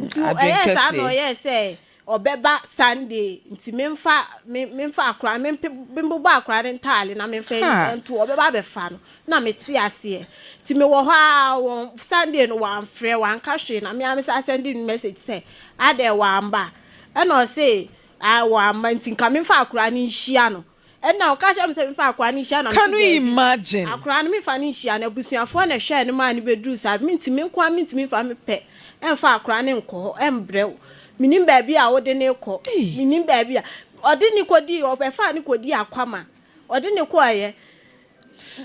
nti Adwen ɛyɛ saa na kɛseɛ. ɔyɛ sɛ ɔbɛba Sunday, nti memfa memfa akora mempe membobɔ akora ne ntaale na memfa Ha. nto ɔbɛba abɛfa no. Na mete aseɛ, nti mewɔ hɔ a wɔn Sunday no wamfrɛ, wanka hwee, na mea mesa send no message sɛ adɛ wamba. Ɛna ɔse ah, wamba, nti nka memfa akora no nhyia no. Ɛna ɔka kyerɛ me sɛ memfa akora no nhyia no. Can you imagine? Akora no memfa no nhyia no. Abusuafoɔ na ɛhwɛɛ no maa no bɛduru saa. Mentumi nko a mentumi mfa me pɛ ɛmfa akora no nkɔ hɔ ɛmbrɛ wo. Menim baabi a wode ne kɔ, menim baabi a ɔde ne kɔdii, ɔbɛfa ne kɔdii akwama ɔde ne kɔɔyɛ.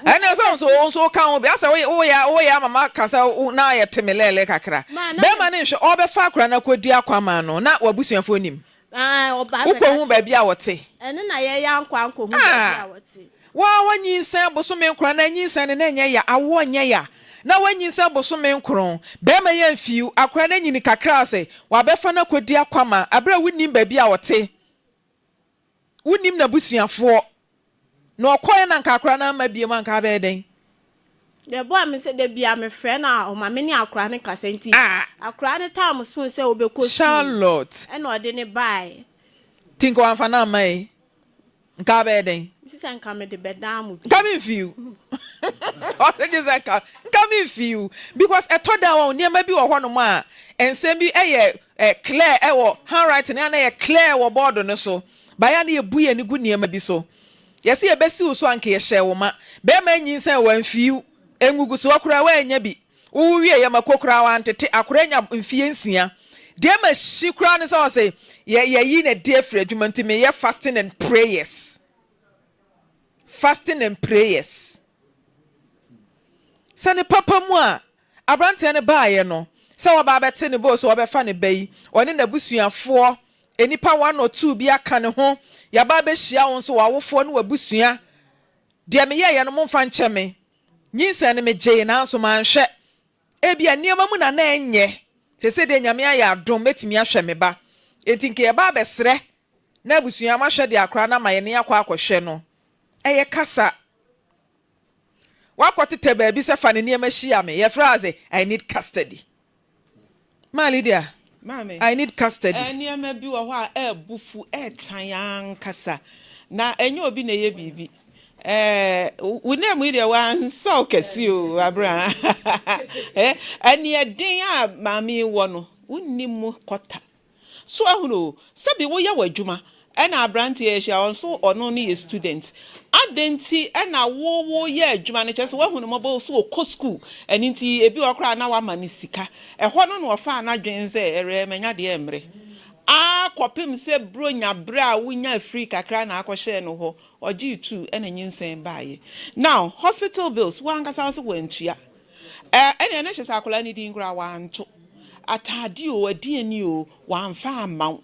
Ɛne sɛ nso wo nso woka ho bi asɛ woyɛ ama ma ka sɛ na yɛ te me lɛɛlɛ kakra. Ma, na bɛrima ne nhwɛ ɔbɛfa akora no akɔdi akwama no na wabusuafoɔ nim. Ah, ɔba wokɔhu bɛka baabi a wɔte. Ɛno na yɛyɛ ankɔ ankɔhu Ah. baabi a wɔte. Waa, wanyinsɛn bosome 9 na nyinsɛn no na ɛnyɛ ya, awoɔ nyɛ ya, na wanyinsɛn bosome 9, bɛrima yɛ mfiw akora no anyini kakra sɛ wabɛfa no akɔdi akwama aberɛ a wonnim baabi a wɔte, wonnim n'abusuafoɔ, na ɔkɔɛ na nka akora no ama biem anka abɛyɛ dɛn? Deɛ me sɛ da bia mefrɛ no a ɔma me ne akora no kasa, nti Ah. akora no time so sɛ wobɛkɔ school Charlotte. ɛna ɔde ne baeɛ. Nti nka wamfa no amma yi. Nka wobɛyɛ dɛn? Gye sɛ nka mede bɛdaa mo bio. Nka memfii wo. Ɔse gye sɛ nka nka memfii wo because ɛtɔ da a nneɛma bi wɔ hɔnom a nsɛm bi yɛ eh, clear ɛwɔ handwriting no a na ɛyɛ clear wɔ board no so but ɛyɛ a na yɛbu yɛn ani gu nneɛma bi so. Yɛse yɛbɛsi wo so a nka yɛhyɛɛ wo ma. Bɛrima anyinsɛn wamfii wo, ngugusoɔ koraa woannya bi. Wowo wieɛ mako koraa wantete, akora anya mfeɛ nsia. Deɛ ma hyi koraa ne sɛ ɔse yɛ yɛyi no adi afiri adwuma nti meyɛ fasting and prayers. Fasting and prayers. Sɛ ne papa mu a abranteɛ no baeɛ no sɛ wɔba abɛte ne bo so wɔbɛfa ne ba yi ɔne n'abusuafoɔ nnipa one or two bi aka ne ho yɛaba abɛhyia wo nso w'awofoɔ ne w'abusua deɛ meyɛeɛ no momfa nkyɛ me. Nyinsɛn no megyee nanso manhwɛ. Ebia nneɛma mu na na ɛnyɛ. Seesei deɛ Nyame ayɛ adom mɛtumi ahwɛ me ba. Enti nka yɛba abɛsrɛ na abusua moahwɛ de akora no ama yɛn na yɛakɔ akɔhwɛ no. Ɛyɛ kasa. Woakɔtetɛ baabi sɛ fa ne nneɛma hyia me. Yɛfrɛ wo sɛ I need custody. Maa Lydia, Maame, I need custody. nneɛma bi wɔ hɔ a ɛɛbo fu, ɛɛtan ankasa. Na ɛnyɛ obi na ɛyɛ biribi. Ɛɛ, wo name yi deɛ wansɔ wo kɛse o, Abraham. Ɛneɛden a maame yi wɔ no, wonni mu kɔta. So ahunu o, sɛbi woyɛ w'adwuma ɛna abranteɛ yi ahyia wo nso ɔno no yɛ student adɛn nti ɛna wo wo yɛ adwuma no kyerɛ sɛ woahu no mmɔbɔ so ɔkɔ school ɛno nti ebi wɔ hɔ koraa na wama no sika ɛhɔ no na ɔfaa n'adwene sɛ ɛrɛ manya deɛ ɛmmerɛ aa kɔpem sɛ bronya berɛ a wonya free kakra na akɔhyɛɛ no hɔ ɔgyee tuu ɛna nyinsɛn baeɛ now hospital bills wo ankasa wo sɛ wantua Ɛ, ɛnneɛ na kyerɛ sɛ akwadaa no din koraa wanto. Ataadeɛ o, aduane o, wamfa amma wo.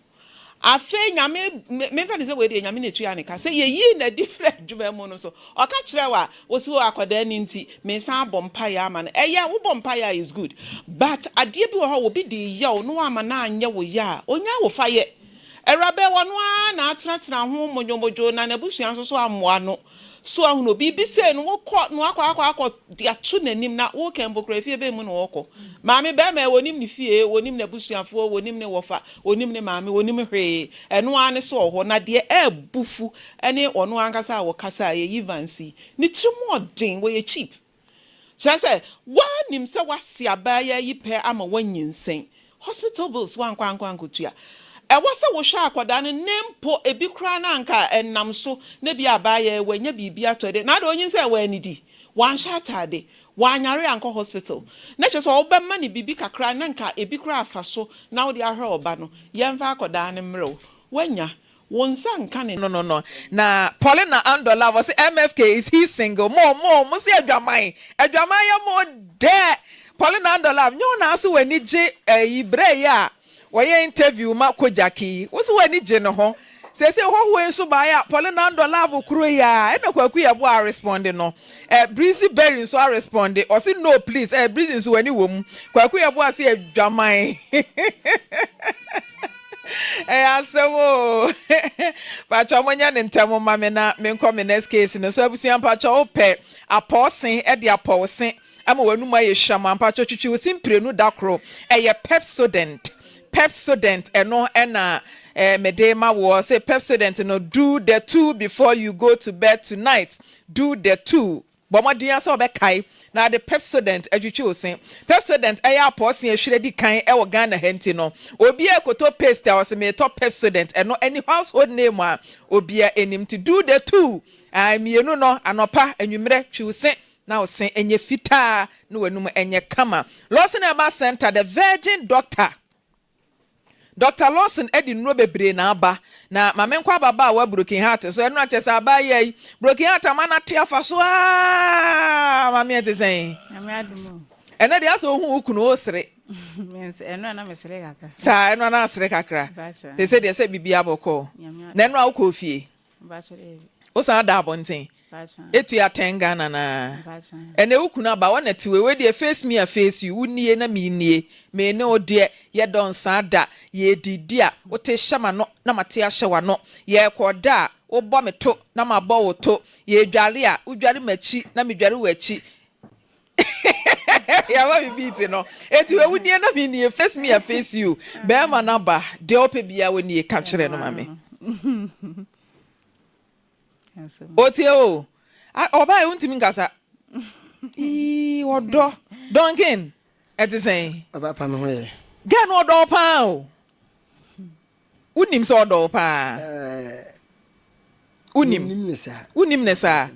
Afei Nyame, me, memfa no sɛ wei deɛ Nyame na ɛtua ne ka, sɛ yɛyii no adi firii adwuma mu no nso, ɔka kyerɛ wo a, wo se o akwadaa no nti, meresan abɔ mpaeɛ ama no. Ɛyɛ, wobɔ mpaeɛ a it's good, but adeɛ bi wɔ hɔ a obi de reyɛ wo na wamma no anyɛ wo ya a, ɔnyaa wo fa yɛ. Awuraba yi, ɔno ara na atenatena ho mmodwomodwo na n'abusua nso so ammoa no. So ahunu? Biribi sei no, wokɔ na wakɔ akɔ akɔ de ato n'anim na woka mpo koraa efie bɛn mu na ɔrekɔ? Maame barima yi, wɔnim ne fie, wɔnim n'abusuafoɔ, wɔnim ne wɔfa, wɔnim ne maame, wɔnim hwee. Ɛno ara ne sɛ ɔwɔ hɔ. Na deɛ ɛrebu fu ne ɔno ankasa a ɔkasa a, ɛyɛ Evans yi. Ne tirim ɔden, wɔyɛ cheap. Kyerɛ sɛ, woanim sɛ woase abaayaa yi pɛ ama woanyinsɛn. Hospital bills woankɔ ankɔ ankotua. Ɛwɔ sɛ wohwɛ akwadaa no ne mpo ebi koraa no anka ɛnam so na ebia abaayaa yi wanya biribi atɔ de. Na adɛn onyinsɛn wannidi, wanhyɛ ataade, wanyare ankɔ hospital. Na kyerɛ sɛ wobɛma no biribi kakra na nka ebi koraa afa so na wode ahwɛ ɔba no. Yɛmfa akwadaa no mmrɛ wo. Woanya. Wo nsa nka ne. No no no na Paulina Andolove ɔse MFK is he single mo mo mo se adwaman adwaman yɛ mo dɛ Paulina Andolove nyɛ wo na ase w'ani gye ɛyi brɛ yi a wɔyɛ interview ma Kojak yi wo se w'ani gye ne ho seesei hɔhoɔ yi nso baeɛ a Paulina Andolove koro yi a ɛna Kwaku Yeboah aresponde no eh Breezy Berry nso aresponde ɔse no please eh Breezy nso w'ani wɔ mu Kwaku Yeboah se adwaman Ɛyɛ asɛm oo. Mpakyɛw monyɛ no ntɛm mma me na menkɔ me next case no so. Abusua mpakyɛw wopɛ apɔwse de apɔ wo se ama w'anum ayɛ hwam a mpakyɛw twitwi wo se mprenu da koro. Ɛyɛ Pepsodent. Pepsodent ɛno ɛna eh, mede ma woɔ. Se Pepsodent no do the two before you go to bed tonight. Do the two. Bɔ mmɔden ara sɛ wobɛkae na de Pepsodent atwitwi wo se. Pepsodent yɛ apɔɔse a ɛhwire di kan wɔ Ghana ha nti no, obiara rekɔtɔ paste a ɔse meretɔ Pepsodent. Ɛno ɛne household name a obiara nim. Nti do the two, ae, mmienu no, anɔpa, anwummerɛ, twi wo se na wo se nyɛ fitaa na w'anum nyɛ kama. Lawson Herbal Centre, the virgin doctor. Doctor Lawson de nnuro bebree na aba. Na ma menkɔ ababaawa Broken Heart so. Ɛno akyɛ sɛ abaayewa yi, Broken Heart ama no ate afa so aa. Maame ɛte sɛn? Nyame adom o. Ɛnɛ deɛ asɛ ohu wo kunu osere. Ɛno a na mesere kakra. Saa ɛno a na asere kakra. Te sɛ deɛ sɛ biribi abɔkɔ. Na ɛno a wokɔ fie. Wosan da abɔnten. Etua ten Ghana naa. Ɛnɛ wo kunu aba wɔ na te wei wei deɛ face me I face you wo nie na me nie me ne wo deɛ yɛ dɔ nsaa da yɛ didi a wo te hyɛ m'ano na ma te ahyɛ w'ano yɛ kɔ da a wo bɔ me to na ma bɔ wo to yɛ dware a wo dware m'akyi na me dware w'akyi yɛama me beat no eti wei wo nie na me nie face me I face you bɛrima no aba deɛ ɔpɛ biara wɔ nie ka kyerɛ no ma me. Otie o. Ɔbaa yi wontumi nkasa. Ii ɔdɔ. Duncan, ɛte sɛn? Ɔbaa pa me ho yɛ. Girl no ɔdɔ wo paa o. Wonim sɛ ɔdɔ wo paa? Wonim? Mennim no saa. Wonim no saa?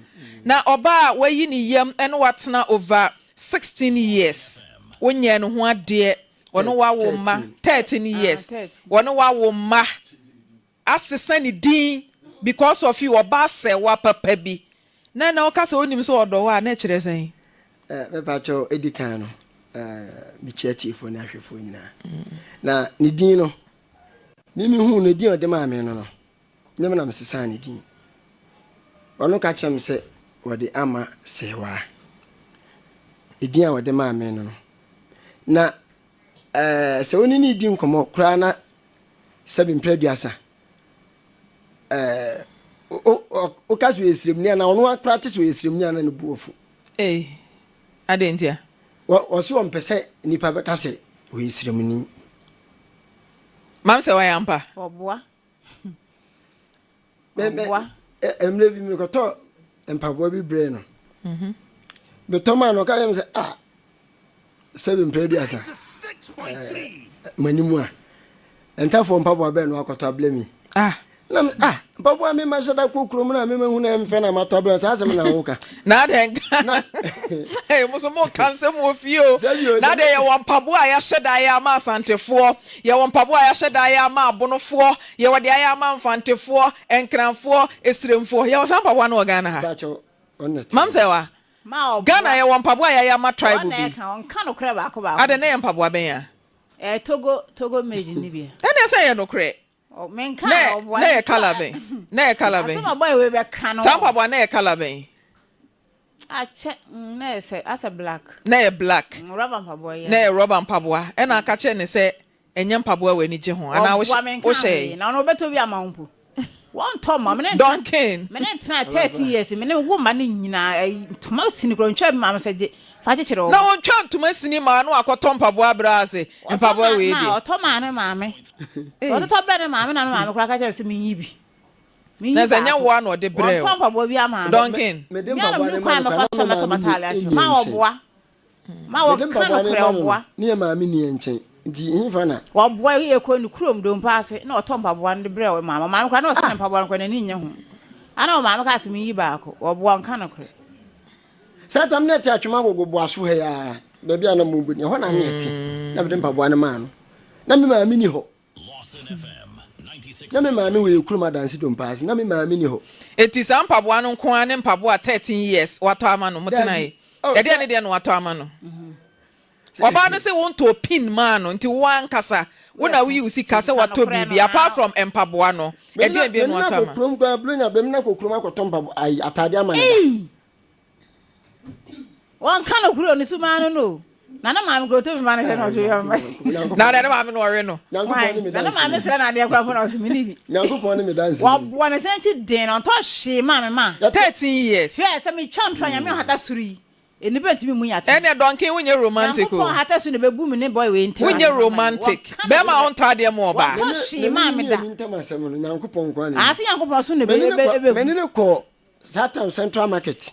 Na ɔbaa a wayi ne yam ne wo atena over 16 years, wonyɛɛ ne ho adeɛ, ɔne wo awo mma 13 years, ɔne wo awo mma, asesa ne din because of you, ɔbaa sɛwa papa bi, na ɛnɛ woka sɛ wonim sɛ ɔdɔ wo a, na ɛkyerɛ sɛn? Mepakyɛw, edi kan no, mekyia atiefoɔ ne ahwɛfoɔ nyinaa. Na ne din no, me mehuu no, din a ɔde maa me no no, nyɛ me na mesesaa ne din. Ɔno ka kyerɛ me sɛ wɔde ama Sewaa. Edin a wɔde maa me no no. Na ɛɛ sɛ wo ne ne di nkɔmmɔ koraa na sɛbi mpere aduasa ɛɛ woka sɛ ɔyɛ siremni anaa ɔno akora te sɛ ɔyɛ siremni anaa ne bu afu. Ei, adɛn ntia? Wɔse wɔmpɛ sɛ nnipa bɛka sɛ ɔyɛ siremni. Mam sɛ wayɛ ampa. Ɔboa. Ɔboa. Mmerɛ bi mekɔtɔ mpaboa bi brɛɛ no. Mhm. Metɔ maa no ɔka kyerɛ me sɛ ah sɛbi mpere aduasa m'anim a ntafoɔ mpaboa bɛn no akɔtɔ abrɛ mi. Ah. Na me ah mpaboa me ma hyɛ da kɔ kurom na me ma hu na mfɛ na matɔ abrɛ saa asɛm na woka. Na adɛn nka hey, mo so mo ka nsɛm wɔ fie o. Na adɛn yɛwɔ mpaboa a yɛahyɛ da ayɛ ama Asantefoɔ, yɛwɔ mpaboa a yɛahyɛ da ayɛ ama Abonofoɔ, yɛwɔ deɛ ayɛ ama Mfantefoɔ, Nkranfoɔ, Esiremfoɔ. Yɛwɔ saa mpaboa no wɔ Ghana ha. Mam sɛ wa. Ghana yɛwɔ mpaboa a yɛayɛ ama tribe bi. Adɛn na ɛyɛ mpaboa bɛn a? Ɛyɛ Togo Togo made ni bi. Ɛnna ɛsɛ yɛ nokorɛ. Menka na ɔboa. Na yɛ colour bɛn? Na yɛ colour bɛn? Asɛm a boy wei bɛka no. Saa mpaboa na yɛ colour bɛn? Akyɛ na yɛ sɛ asɛ black. Na yɛ black. Rubber mpaboa yi. Na yɛ rubber mpaboa. Ɛna aka kyerɛ ne sɛ ɛnyɛ mpaboa a w'ani gye ho anaa Ɔboa menka wohyɛe? hwee na ɔno ɔbɛtɔ bi ama wo mpo. Wɔntɔ mma me ne Duncan. Me ne ntena 30 years me ne wo mma no nyinaa ayi ntoma sini koraa ntwa bi ma me sɛ gye fa kyekyere wo Na ɔntwa ntoma sini maa no akɔtɔ mpaboa abrɛ ase mpaboa wei deɛ. Ɔtɔ maa ne maame. Ɔtotɔ brɛ ne maame na ne maame koraa ka kyerɛ sɛ menyi bi. Menyi Na sɛ nyɛ baako. woa na ɔde brɛ Wɔntɔ wo. mpaboa bi ama me. Duncan. Mede Me ara mpaboa na no menu ma kwan no a koraa mɛfa so na mɛtɔ me maame m'ataade nni ahyɛ. Ma nkyɛn. ɔboa. Ma Mede wɔka mpaboa no nokorɛ ma no no, ɔboa. ne yɛ maame nni yɛn nkyɛn, nti hefa na. Ɔboa yɛ kɔ ne kurom dompa ase na ɔtɔ mpaboa no de brɛ ɔmaame. Ɔmaame koraa na ɔsɛ ne mpaboa no koraa n'ani nnye ho. Ana ɔmaame kaa sɛ menyi baako. Ɔboa ɔnka nokorɛ. Saa tam na ɛte Atwom Agogo Boaso ha yi ara, baabi a na mobɔ ni, ɛhɔ na na ɛte, na mede mpaboa no maa no. Na me maame nni hɔ. Na me maame wɔ yɛn kurom Adanse Dompa ase, na me maame nni hɔ. Enti saa mpaboa no nko ara ne mpaboa a 13 years watɔ ama no, motena Daabi. yi? Oh, Ɛdeɛn sɛ. ne deɛ na watɔ ama no? Ɔbaa no se wontɔɔ pin maa no, nti wo ankasa wo na woyi wo sika sɛ watɔ biribi apart from mpaboa no, Me ne ɛdeɛn bio no na watɔ akɔ ama? kurom koraa, Buronya berɛ, me ne no akɔ kurom akɔtɔ mpaboa, ayi, ataadeɛ ama no da. Wɔnka nokorɛ o, ne sumaa no no o. Na ne maame kura otobi ma no hyɛ na ɔtwe yɛ ɔma. Na ne maame no ɔwe no. Na ne maame srɛ no adeɛ koraa mpo na ɔse menni bi. Nyankopɔn ne me danseni. Wɔboa ne sɛn akyi den na ɔntɔ hwee maa me ma. 13 years. Hwɛ sɛ metwa ntorɔ a Nyame ɔhata soro yi nnipa ntumi mmu nyate. Ɛnɛ Duncan wonyɛ romantic o. Nyankopɔn ɔhata soro na ɛbɛbu me ne boy wei ntam. Wonyɛ romantic. Bɛrima a wontɔ adeɛ ma ɔbaa. Wɔntɔ hwee maa me da. Me ne no mmienu ntam asɛm no Nyankopɔn nko ara na nim. Aa sɛ Nyankopɔn so na ɛbɛbu. Me ne no kɔɔ Saa time central market.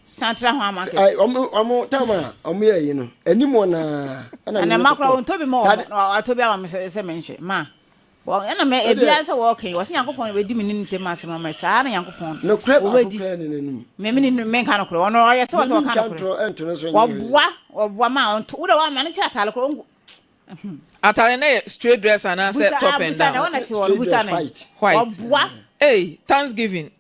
Central hwan market. Ɛ ɔmo ɔmo time a ɔmo yɛ yi no anim wɔ naa. Ɛna mma koraa wɔn tobi ma wɔn na wɔatɔ bi ama me sɛ sɛ menhyɛ ma wɔn ɛna mɛ ebia sɛ wɔɔka yi wɔsɛ Nyankopɔn na bɛdi me ne ne ntɛm asɛm ama saa na Nyankopɔn Nokorɛ baako wɔbɛdi koraa ni n'anum. mɛ me ne menka nokorɛ ɔno ɔyɛ sɛ wɔsɛ Mimi wɔka ntwa nokorɛ ntorɔ ɛnto ne so nyɛ hwee. wɔboa wɔboa ma ɔnto wodɛ wɔama ne kyerɛ ataale koraa ɔngu Atare no yɛ straight dress anaasɛ busa top ah and busa ne down? wɔn na te hɔ no Straight busa dress ne white. White. wɔboa Ei, Thanksgiving.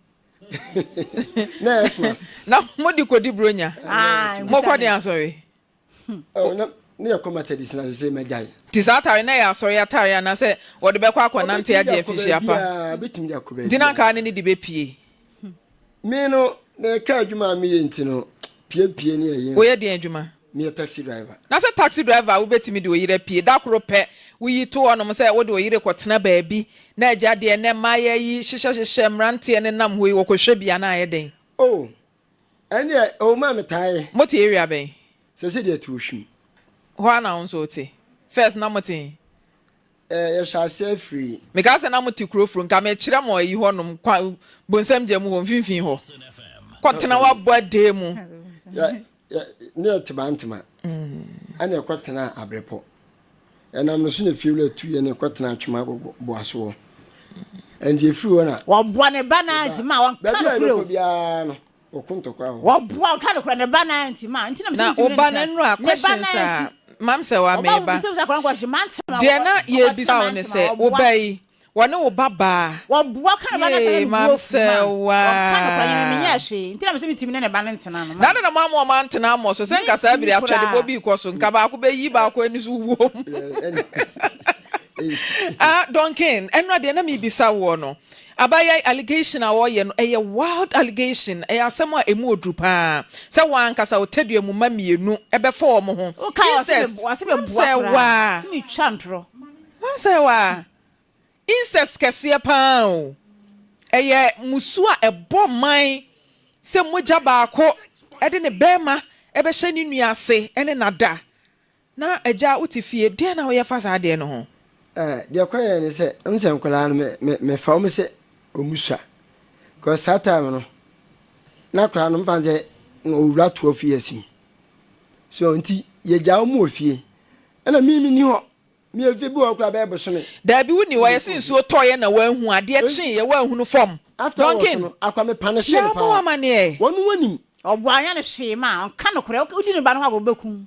Na Xmas. Na mode kɔdi Buronya. ah busa Mokɔ ne den asɔre? Oh, na ne yɛkɔ Methodist na sɛ magyae. Nti saa atare no yɛ asɔre atare anaasɛ wɔde bɛkɔ akɔnante Ɔbɛtumi de agye akɔ afihyia pa? baabiara, bɛtumi de akɔ Nti na baabiara. anka ne ne de bɛpie. Me no, meka adwuma a meyɛ nti no, piepie ne ɛyi no. Woyɛ deɛn adwuma? Meyɛ taxi driver. Na sɛ taxi driver a wobɛtumi de wo yere apue. Da koro pɛ, woyi to hɔnom sɛ wode wo yere kɔtena baabi na agya deɛ nnɛ mmayewa yi hyehyɛhyehyɛ mmeranteɛ nenam hɔ yi, wɔkɔhwɛ bi anaa ayɛ dɛn? Oh, ɛnneɛ ɛwɔ mu a metaa yɛ. Mote area bɛn? Seesei deɛ ɛte Ohwim. Hɔ ara na wo nso wote? First na mote he? Eh, yɛhyɛ aseɛ firi. Mekaa sɛ na mote kuro foro, nka mekyerɛ mo ayi hɔ nom, kwa, bonsam gya mu hɔ, mfimfini hɔ. Kɔtena w'abɔ adee mu. Yɛ, yɛ, ne yɛte Bantama, ɛna yɛkɔtenaa Abrepɔ. Ɛnam no so na fiewura tuu yɛn na yɛkɔtenaa Atwem Agogo, Boaso hɔ. Ɛnti yɛfiri hɔ na. Wɔboa ne ba no ara nti ma ɔnka Baabi a nokorɛ o. yɛbɛkɔ biara no, wɔko ntɔkwa wɔ hɔ. Wɔboa ɔnka nokorɛ ne ba no ara nti ma nti na Na mesɛ wo mentumi ne ba no no ntena nnora ne ba questions no ara a nti. Mam sɛ wa Ɔba meba. wobisabisa akwadaa no question mantema Deɛ na yɛrebisa wo ɔkɔtena ne mantema sɛ wo ɔboa. ba yi wɔne wo ba baa Wɔboa ɔka ne ba no asɛm na yee ne mam bo afu sɛ ma ɔnka nokorɛ nyɛ me waa. menyɛɛ hwee nti na mesɛ mentumi ne ne ba no ntena no Na ma. adɛn na moamma wɔn antena ammɔ so sɛ nka saa bere Mentumi atwɛdebɔ koraa. bi rekɔ so nka baako bɛyi baako ani so wom. Ah Duncan ɛnora deɛ na merebisa woɔ no Abaayewa yi allegation a ɔreyɛ no ɛyɛ wild allegation, ɛyɛ asɛm a ɛmu ɔduru paa sɛ wɔn ankasa wo tadua mu mma mmienu bɛfa wɔn ho, Wokae ɔse me incest, ɔse me mam boa sɛ koraa waa, se me twa ntorɔ. mam sɛ waa, incest kɛseɛ paa o, ɛyɛ musuo a ɛbɔ man sɛ mogya baako de ne bɛɛma bɛhyɛ ne nua ase ne no ada. Na agya wote fie, deɛn na woyɛ fa saa adeɛ no ho? Eh, deɛ ɛkɔyɛɛ ne sɛ, wohu sɛ nkwadaa no, me, me, mefa wɔn sɛ wɔn sua. Because saa time no, na akwadaa no, mfa no sɛ ɔwura 12 years mu. So nti, yɛgyaa wɔn wɔ fie. Ɛna me, menni hɔ. Me efie bi wɔ hɔ koraa bɛyɛ bosome. Daabi wonni hɔ, yɛse nsuo tɔeɛ na woanhu, adeɛ kyeeɛ woanhunu fam. After was Duncan, no, akwa me panishe no yɛammɔ wo paa. amaneɛ. Wɔn wɔnim. Ɔboa ɔnyɛ no hwee ma ɔnka nokorɛ, wodi ne ba no ho agorɔ ɔbɛku wo.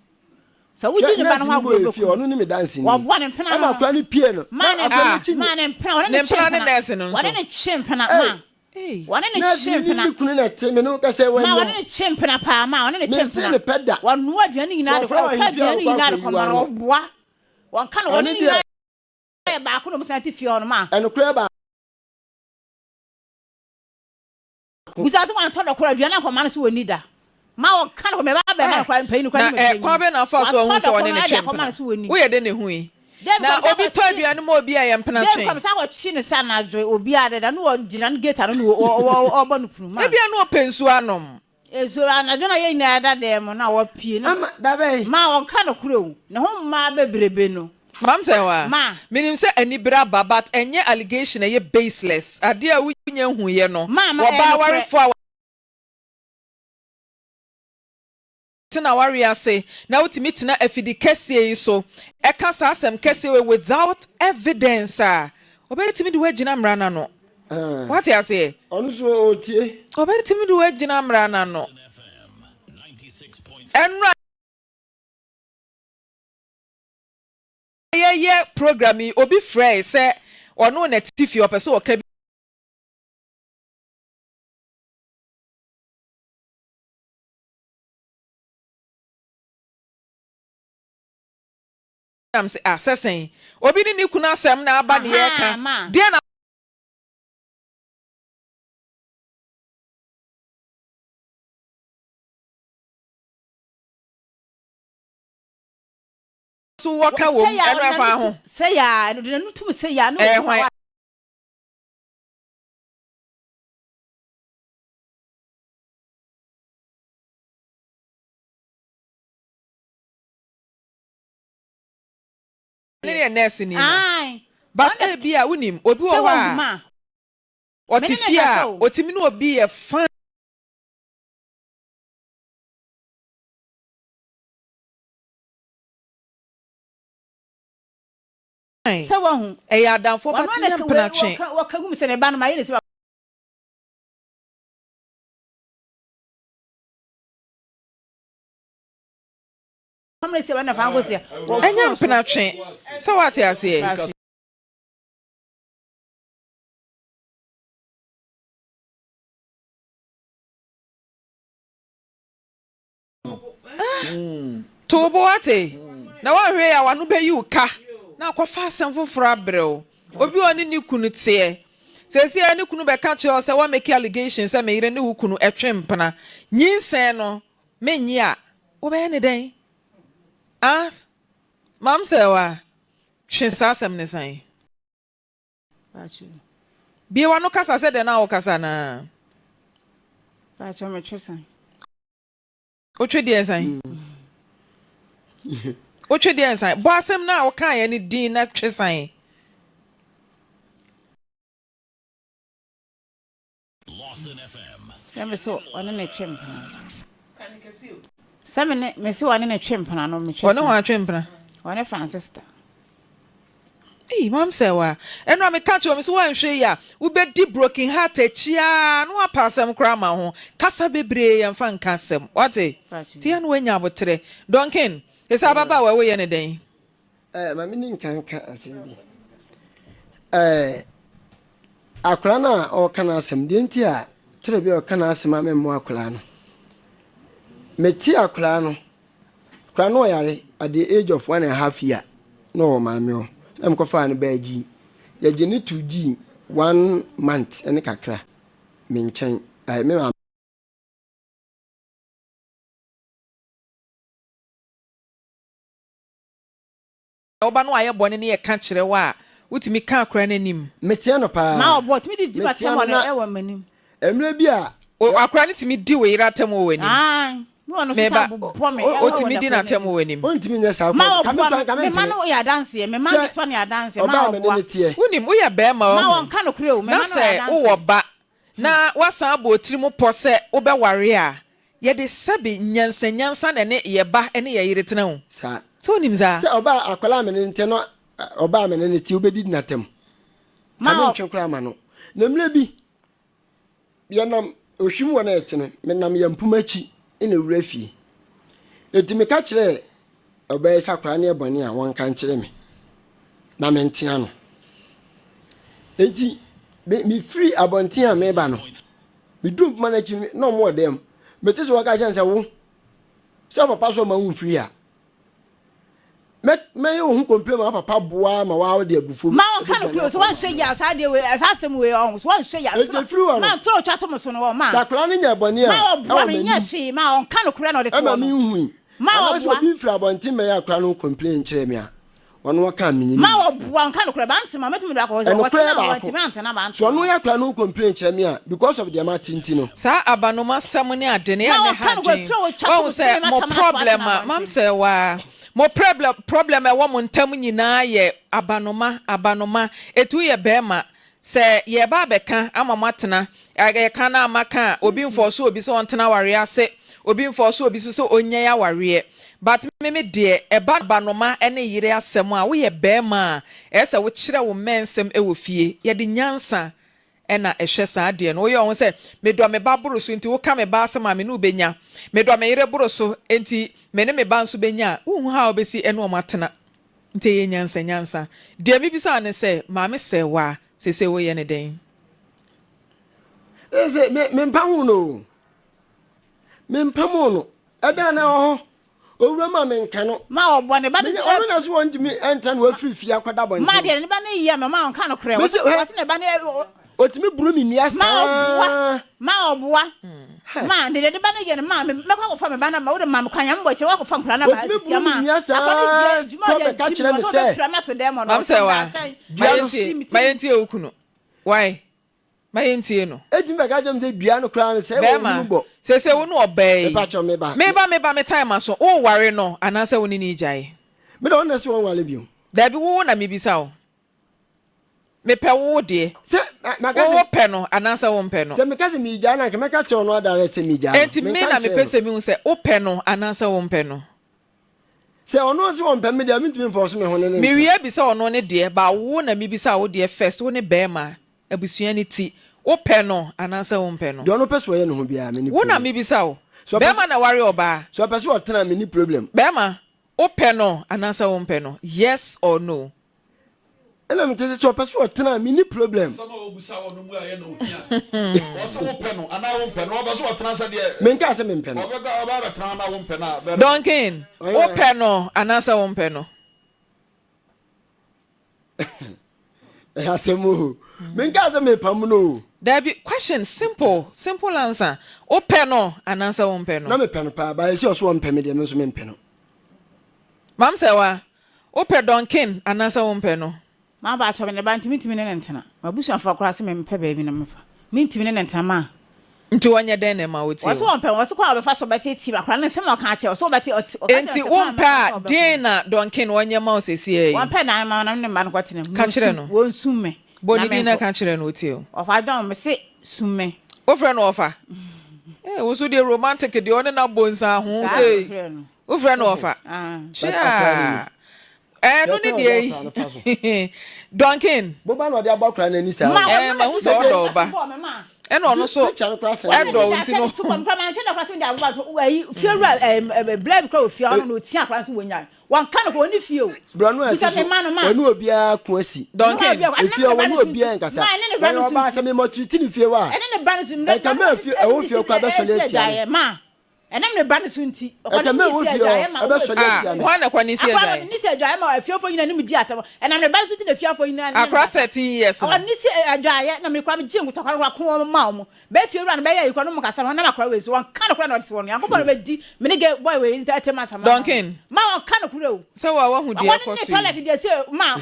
Sɛ wodi Hwɛ, ne ba no nurse ho no agorɔ bɔ efie, ɔbɛku wo. ɔno ne me danseni. Wɔboa ne mpena Ɛma no akora no pie no, ma na ne akora no akyi ma nyɛ. ne mpena wɔne Ne no twe mpena ne mpena nurse no wɔne nso. no twe mpena Ei, ma Ei. wɔne no nurse twe no ne mpena ne kunu na ɛte, me ne wo kasa yi ma wɔnyɛ wɔne hɔ. no twe mpena paa ma wɔne no twe Mense mpena ne pɛ da. wɔnoa aduane Sɛ nyinaa de ɔfrɛ wo ɔtɔ ahemfie a aduane wokɔ nyinaa de akɔyi kɔma wo no ano. ɔboa wɔnka no Ɔno wɔne no deɛ, nyinaa yɛ baako na wɔn san te fie hɔ no ma ɛnokorɛ baako. Bisa sɛ wantɔ dɔkoro aduane ankɔma no sɛ wɔnni da. Ma ɔka no mɛba abɛma no koraa mpanyin no koraa Na ne ɛ mpanyin. kwan bɛn na afa so Watɔ ahu sɛ dɔkoro ɔne no ne de twe akɔma mpena? no sɛ wɔnni. Woyɛ dɛn na ehui? David Na kɔm sɛ obi tɔ akɔkye aduane ma obi a ɛyɛ mpena David twe. kɔm sɛ akɔkye no sɛ anadwo obiara deda na ɔgyina no gate ano na ɔbɔ no punu ma. Ebia na ɔpɛ nsuo anom. Nso anadwo na yɛn nyinaa da dan mu na wapue no. Ama da bɛn? Ma ɔnka nokorɛ o, ne ho mmaa bebrebe no. Mam sɛ hɔ a, Ma. menim sɛ anibere aba but ɛnyɛ allegation a ɛyɛ baseless, adeɛ a wonya nhuiɛ no, Ma, ma, ɛyɛ wɔbaa nokorɛ. awarefoɔ a wɔte n'awareɛ ase na wotumi tena afidi kɛseɛ yi so ɛka saa asɛm kɛseɛ wei without evidence a, ɔbɛtumi de wo agyina mmara no ano. Woate aseɛ? Ɔno nso ɔtie. Ɔbɛtumi de wo agyina mmara no ano. Ɛnora yɛyɛ program yi, obi frɛe sɛ ɔno na ɛte fie, ɔpɛ sɛ ɔka bi na mese, ah, sɛ sɛn? Obi ne ne kunu asɛm na aba ne yɛreka, Ahaa, ma. deɛ na so wɔka wom, Sɛ yɛ a, ɛno ɔde ɛfa n'ano ho? tum sɛ yɛ a, ɔde n'ano tum sɛ yɛ a, na Ɛyɛ obi ma hwan? wa. Ne yɛ nurse ni no. Ae. But Ɔno ebi a wonim, obi wɔ sɛ hɔ wahu a ma. Me ɔte ne no fie kasa a o. otumi ne obi yɛ fine. Sɛ wahu. Ɛyɛ adamfoɔ Ɔno but ara nyɛ na mpena twe. wɔka wɔka gu mu sɛ ne ba no ma yɛ ne sɛ Ɛnyɛ mpena twe. Sɛ woate aseɛ? To wo bo wate, na woanhwɛ yie a w'ano bɛyi wo ka na akɔfa asɛm foforɔ abrɛ wo. Obi a ɔne ne kunu teɛ, seesei ara ne kunu bɛka kyerɛ wo sɛ woamake allegation sɛ me yere ne wo kunu twe mpena, nyinsɛn no mennye a, wobɛyɛ no dɛn? Ah, Maam Serwaa, twe saa asɛm no san. Bue w'ano kasa sɛ deɛ na wokasa no ara. Pakyɛ metwe san. Wotwe deɛ nsan? Wotwe deɛ nsan? Bɔ asɛm no a wokaeɛ no din na twe san. Sɛ me so ɔne ne twe mpena. Sɛ me ne me se ɔne ne twe mpena no metwe. Ɔne hwan twe mpena? Ɔne Francisca. Ei mam sɛ wa ɛno a meka kyerɛ wo me sɛ woanhwɛ yi a wobɛdi broken heart akyi aa na woapɛ asɛm koraa ama wo ho kasa bebree yɛmfa nka asɛm wate nti yɛ na woanya aboterɛ Duncan sɛ ababaawa yi woyɛ no dɛn? Eh, ma me ni nka nka asɛm bi. Eh, akwadaa no a ɔreka n'asɛm, deɛ nti a twerɛ bi a ɔka n'asɛm a memmoa akwadaa no. Mete akwadaa no, akwadaa no ɔyare at the age of one and a half year na ɔwɔ maame hɔ. Na mekɔfaa no baa Gyi. Yɛgye no to Gyi one month ne kakra me nkyɛn. Eh, me maame. Wo ba no ayɛ bɔne na yɛka kyerɛ wo a, wotumi ka akwadaa no anim. Metea no paa. Ma ɔbɔ tumi di di Metea m'atɛm no wɔ na wɔ m'anim. mmerɛ bi a. O, akwadaa no tumi di wo yere atɛm wɔ w'anim. Aane, ne ɔno nso Me ba, san bobɔ me wɔ ɔtumi di n'akwadaa no n'atɛm anim. wɔ w'anim. Ɔntumi nyɛ saa Ma koraa. Ka me ɔboa koraa me, nka me mma mempene. no yɛ adanseɛ, me mma Sɛ nketewa no yɛ adanseɛ, ma ɔbaa a me ne ɔboa. no teɛ. Wonim, woyɛ barima, Ma wahu, ɔnka nokorɛ o, me na mma no yɛ sɛ adanseɛ. wowɔ ba na woasan abɔ wo tirim pɔ sɛ wobɛware a, yɛde sɛbe nyansanyansa na ɛne yɛ ba ne yɛ yere tena o. Saa. Sɛ wonim saa? Sɛ ɔbaa akwadaa a me ne no te no, ɔbaa a me ne no te, wobɛdidi no atɛm. Ka mentwe koraa ma no. Na mmerɛ bi, yɛnam ohwim wɔ na yɛte no, menam yɛn mpoma akyi na ewura fie. Enti meka kyerɛɛ ɔbaa yi sɛ akwadaa no yɛ bɔne a wɔnka nkyerɛ me na mentea no. Enti me mefiri abɔnten a meba no, meduru mpoma no akyi na wɔn wɔ dan mu. Mete sɛ wɔka kyerɛ no sɛ wo sɛ papa so ɔma wo mfiri ha. Mɛ mɛyɛ wo ho complain ma papa boa ma waa wode abufuo Ma wɔnka nokorɛ o, sɛ wɔanhwɛ yie a saa adeɛ wei, saa asɛm wei ɔho, sɛ wɔanhwɛ yie a, Enti ɛfiri hɔ no, ma ntorɔ ɔtwa to mo so no wɔ ma. Sɛ akwadaa no nyɛɛ bɔne a, Ma ɔboa ɛwɔ me, nyɛ m'anim. hwee, ma ɔnka nokorɛ na ɔde to Ɛma hɔ no. menhui. Ma Anaasɛ ɔboa. obi mfiri abɔnten mmɛyɛ akwadaa no ho complain nkyerɛ me a, ɔno ɔka a menye no Ma nni. ɔboa, ɔnka nokorɛ, bantema, mɛtumi de akɔ hɔ sɛ Ɛnokorɛ ɔtena hɔ, baako, wantumi antena sɛ bantema ɔno hɔ. yɛ akwadaa no ho complain kyerɛ me a, because of deɛ mate nti no. Saa abanoma sɛm ne ade no yɛ a Ma na ɔnka ɛha nokorɛ, adwen. twerɛ ɔtwa to Wahu mo sɛ sene mo m'atam ato problem atena a, mam abɔnten. sɛ waa, mo prɛblɛ problem a ɛwɔ mo ntam nyinaa yɛ abanoma, abanoma. Eti woyɛ bɛɛma, sɛ yɛɛba abɛka ama mo atena, yɛka na maka a, obi nfɔɔso obi sɛ ɔntena awareɛ ase, obi nfɔɔso obi nso sɛ ɔnyae awareɛ. But me me deɛ, ɛba abanoma ne yere asɛm a, woyɛ bɛɛma a, ɛyɛ sɛ wokyerɛ wo mmɛnsɛm wɔ fie. Yɛde nyansa na ɛhwɛ saa adeɛ no. Woyɛ wo ho sɛ, medɔ me ba boro so nti woka me ba asɛm a me ne wo bɛnya. Medɔ me yere boro so nti me ne me ba nso bɛnya a, wonhu how wobɛsi ne wɔn atena. Nti ɛyɛ nyansa nyansa. Deɛ mebisa wo ne sɛ, maame Sɛɛwaa, seesei woyɛ no dɛn? Seesei me, mempa ho no o. Mempam no. Ɛdan na ɛwɔ hɔ. Owura ma menka no. Ma ɔbɔ ne ba no sɛ. Ɔno na so wɔntumi ntra na wafiri fie akɔda abɔnten. Ma deɛ ne ba no yɛ no ma ɔnka nokorɛ. Wɔse ne ba no. Ɔtumi buru me nnua saa. Ma ɔboa. Ma ɔboa. Ma deɛ ne ba no yɛ no ma mɛkɔ akɔfa me ba no ma wode ma me kwan nyame bɔ kyerɛ wakɔfa nkora no aba Ɔtumi buru me nnua saa kɔ bɛka kyerɛ me sɛ. Mam sɛ wa. Ma yɛntie wo kunu. Why? Ma yɛntie no. Enti bɛka kyerɛ me sɛ dua no koraa no sɛ ɛwɔ Bɛɛma, hunu bɔ. seesei wo ne ɔbaa yi. Mepakyɛw, me ba. Me ba, me ba, me time aso. Woreware no anaasɛ wo ne no regyae? Me deɛ ɔno na ɛsɛ wɔnware bio. Daabi, wo na mebisa wo. Mepɛ wo deɛ. Sɛ maka sɛ. Wo pɛ no anaasɛ wompɛ no? Sɛ meka sɛ meregyae no a, anka mɛka akyerɛ ɔno ara direct sɛ meregyae no. Enti me Menka na nkyerɛɛ mepɛ no. sɛ mehu sɛ wopɛ no anaasɛ wompɛ no. Sɛ ɔno ɔse ɔmpɛ me deɛ a, mentumi mfɔɔso me ho ne no ntena. Mewie abisa ɔno ne deɛ, but wo na mebisa wo deɛ first, wo ne bɛɛma, abusua no ti, wo pɛ no anaasɛ wo mpɛ no? Deɛ ɔno pɛ sɛ ɔyɛ ne ho biara, menni Wo na problem. mebisa wo, Sɛ ɔpɛ bɛɛma na ware ɔbaa? Sɛ ɔpɛ sɛ ɔtena a, menni problem. Bɛɛma, wo pɛ no anaasɛ wo mpɛ no, yes or no? Ɛna mete sɛ, sɛ ɔpɛ sɛ ɔtena a, menni problem. Asɛm a ɔbisa wɔ no mu a ɛyɛ na ohia. Ɔse wopɛ no anaa wompɛ no? Ɔpɛ sɛ ɔtena sɛ deɛ. Menkaa sɛ mempɛ no. Ɔbɛkɔ ɔbɛ abɛtena hɔ na wompɛ no a, bɛrima. Duncan, wopɛ no anaasɛ wompɛ no? Ɛyɛ asɛm o. Menkaa sɛ mepam no o. Daabi, question simple, simple answer. Wopɛ no anaasɛ wompɛ no? Na mepɛ no paa, but ɛsɛ ɔso ɔmpɛ me deɛ, me nso mempɛ no. Mam Sɛwa, wopɛ Duncan anaasɛ wompɛ no? Maba akyɛ me ne ba nti mentumi ne no ntena. M'abusuafoɔ koraa se mempɛ baabi na memfa. Mentumi ne no ntena ma. Nti ɔnyɛ dɛn na ɛma wotie Ɔse wo? ɔmpɛ me, ɔse kwan a ɔbɛfa so ɔbɛteetee me akwadaa no nsɛm a ɔka akyerɛ ɔse ɔbɛte ɔte ɔka kyerɛ Nti me sɛ kwan a wompɛ mɛfa a so a ɔbɛko deɛn me. na Duncan ɔnyɛ ma wo seesei yi? Ɔmpɛ dan ma na me ne mma no nkɔtena mu. Ka kyerɛ Wɔnsum no. wɔnsum me Bɔ na ne din na menkɔ. ka kyerɛ no ɔtie wo. Ɔfa John mese sum me. Wofrɛ no ɔfa? Eh, wo nso deɛ romantic deɛ ɔne no abɔ nsaho Saa sei. na mefrɛ no. Wofrɛ no ɔfa? Ah. But akora no Kyea. ni. Ɛno ne Deɛ deɛ ɔde akora no fa so. yi. Duncan. Boba na ɔde abɔ akora no ani saa Ma o. Eh, ɔno na mahu de sɛ da ɔdɔ wo ahyɛ ba. bɔɔ me ma. Ɛna ɔno nso Picture no koraa sɛn Ɔno ɛdɔ na wo de da nti ahyɛ no. ne to bɔ me koraa manhyɛ da koraa sɛ mede aboba to ayi fiewura ɛɛ blɛ bi koraa wɔ fie ɔno na ɔtia akora nso wɔnyae. Wɔnka no koraa ɔnni fie o. Borɔno a Bisa ɛte me so, mma no ma. wɔne obiara ko asi. Duncan. Efie hɔ, wɔne obiara nkasa. Na ɔyɛ ɔbaa sɛ mema ɔtreat ne fie hɔ a, Ɛne ne ba no so ɛnka mɛ fie ɛwɔ fie hɔ koraa bɛsɔre atia me. Ma ɛnam ne ba no so nti. Ɛnka mɛ ɛwɔ fie hɔ ɛbɛsɔre Ah, atia me. hwan na ɛkɔ ne si Akora no adwae? ne si adwaeɛ ma afiefo nyina ne mu di atɛm. Ɛnam ne ba no so nti na afiefo nyina ne Akora 13 years no. Ɔne ne si adwaeɛ na me koraa megye nkotɔkwa no koraa ko wɔn ma wɔn. Bɛ fie wura no bɛyɛ ayi koraa no mo kasa no nam akora wei so wɔnka nokorɛ na ɔde se wɔn Nyankopɔn na bɛdi me ne gay boy wei ntɛm asɛm ama Duncan. ma wɔnka nokorɛ o. Sɛ wo a woahu deɛ Wɔne ɛkɔ ne so yi. toilet deɛ se ma.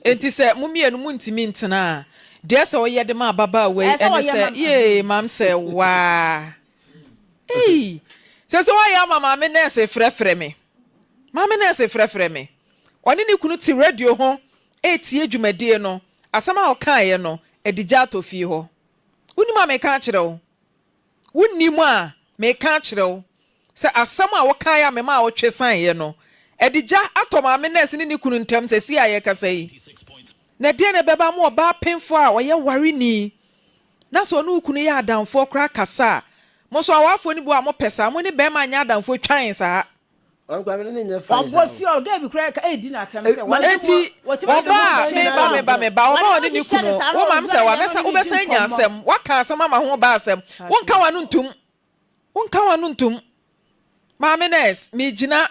Enti sɛ mo mmienu montumi ntena a, deɛ sɛ ɔyɛ de ma ababaawa yi Ɛsɛ ɛne ɔyɛ sɛ ma no. yee mam sɛ waa ei sɛ sɛ woayɛ ama maame nɛɛse frɛfrɛ me maame nɛɛse frɛfrɛ me ɔne ne kunu te radio ho ɛretie dwumadie no asɛm a ɔkaeɛ no ɛde gya atɔ fie hɔ Wonim a meka akyerɛ wo? Wonnim a meka akyerɛ wo sɛ asɛm a wokaeɛ a memaa wotwe saneeɛ no, ɛde gya atɔ maame nɛɛse ne ne kunu ntam seesei a yɛrekasa yi. Na ɛdeɛn na ɛbɛba ama ɔbaa pemfoɔ a ɔyɛ wareni na sɛ ɔne wo kunu yɛ adamfoɔ koraa kasa a, mo nso awarefoɔ no bi wɔ hɔ a mopɛ saa, mo ne barima nyɛ adamfoɔ twan saa. Ɔbɔ fie ɔ girl bi koraa ka edi n'atɛm sɛ wɔne Enti wɔtumi de ɔba a ho meba meba meba ɔba a ɔne ne kunu wo maame sɛ wabɛsa wobɛsan anya asɛm waka asɛm ama ho ba asɛm wonka w'ano ntom wonka w'ano ntom maame nurse megyina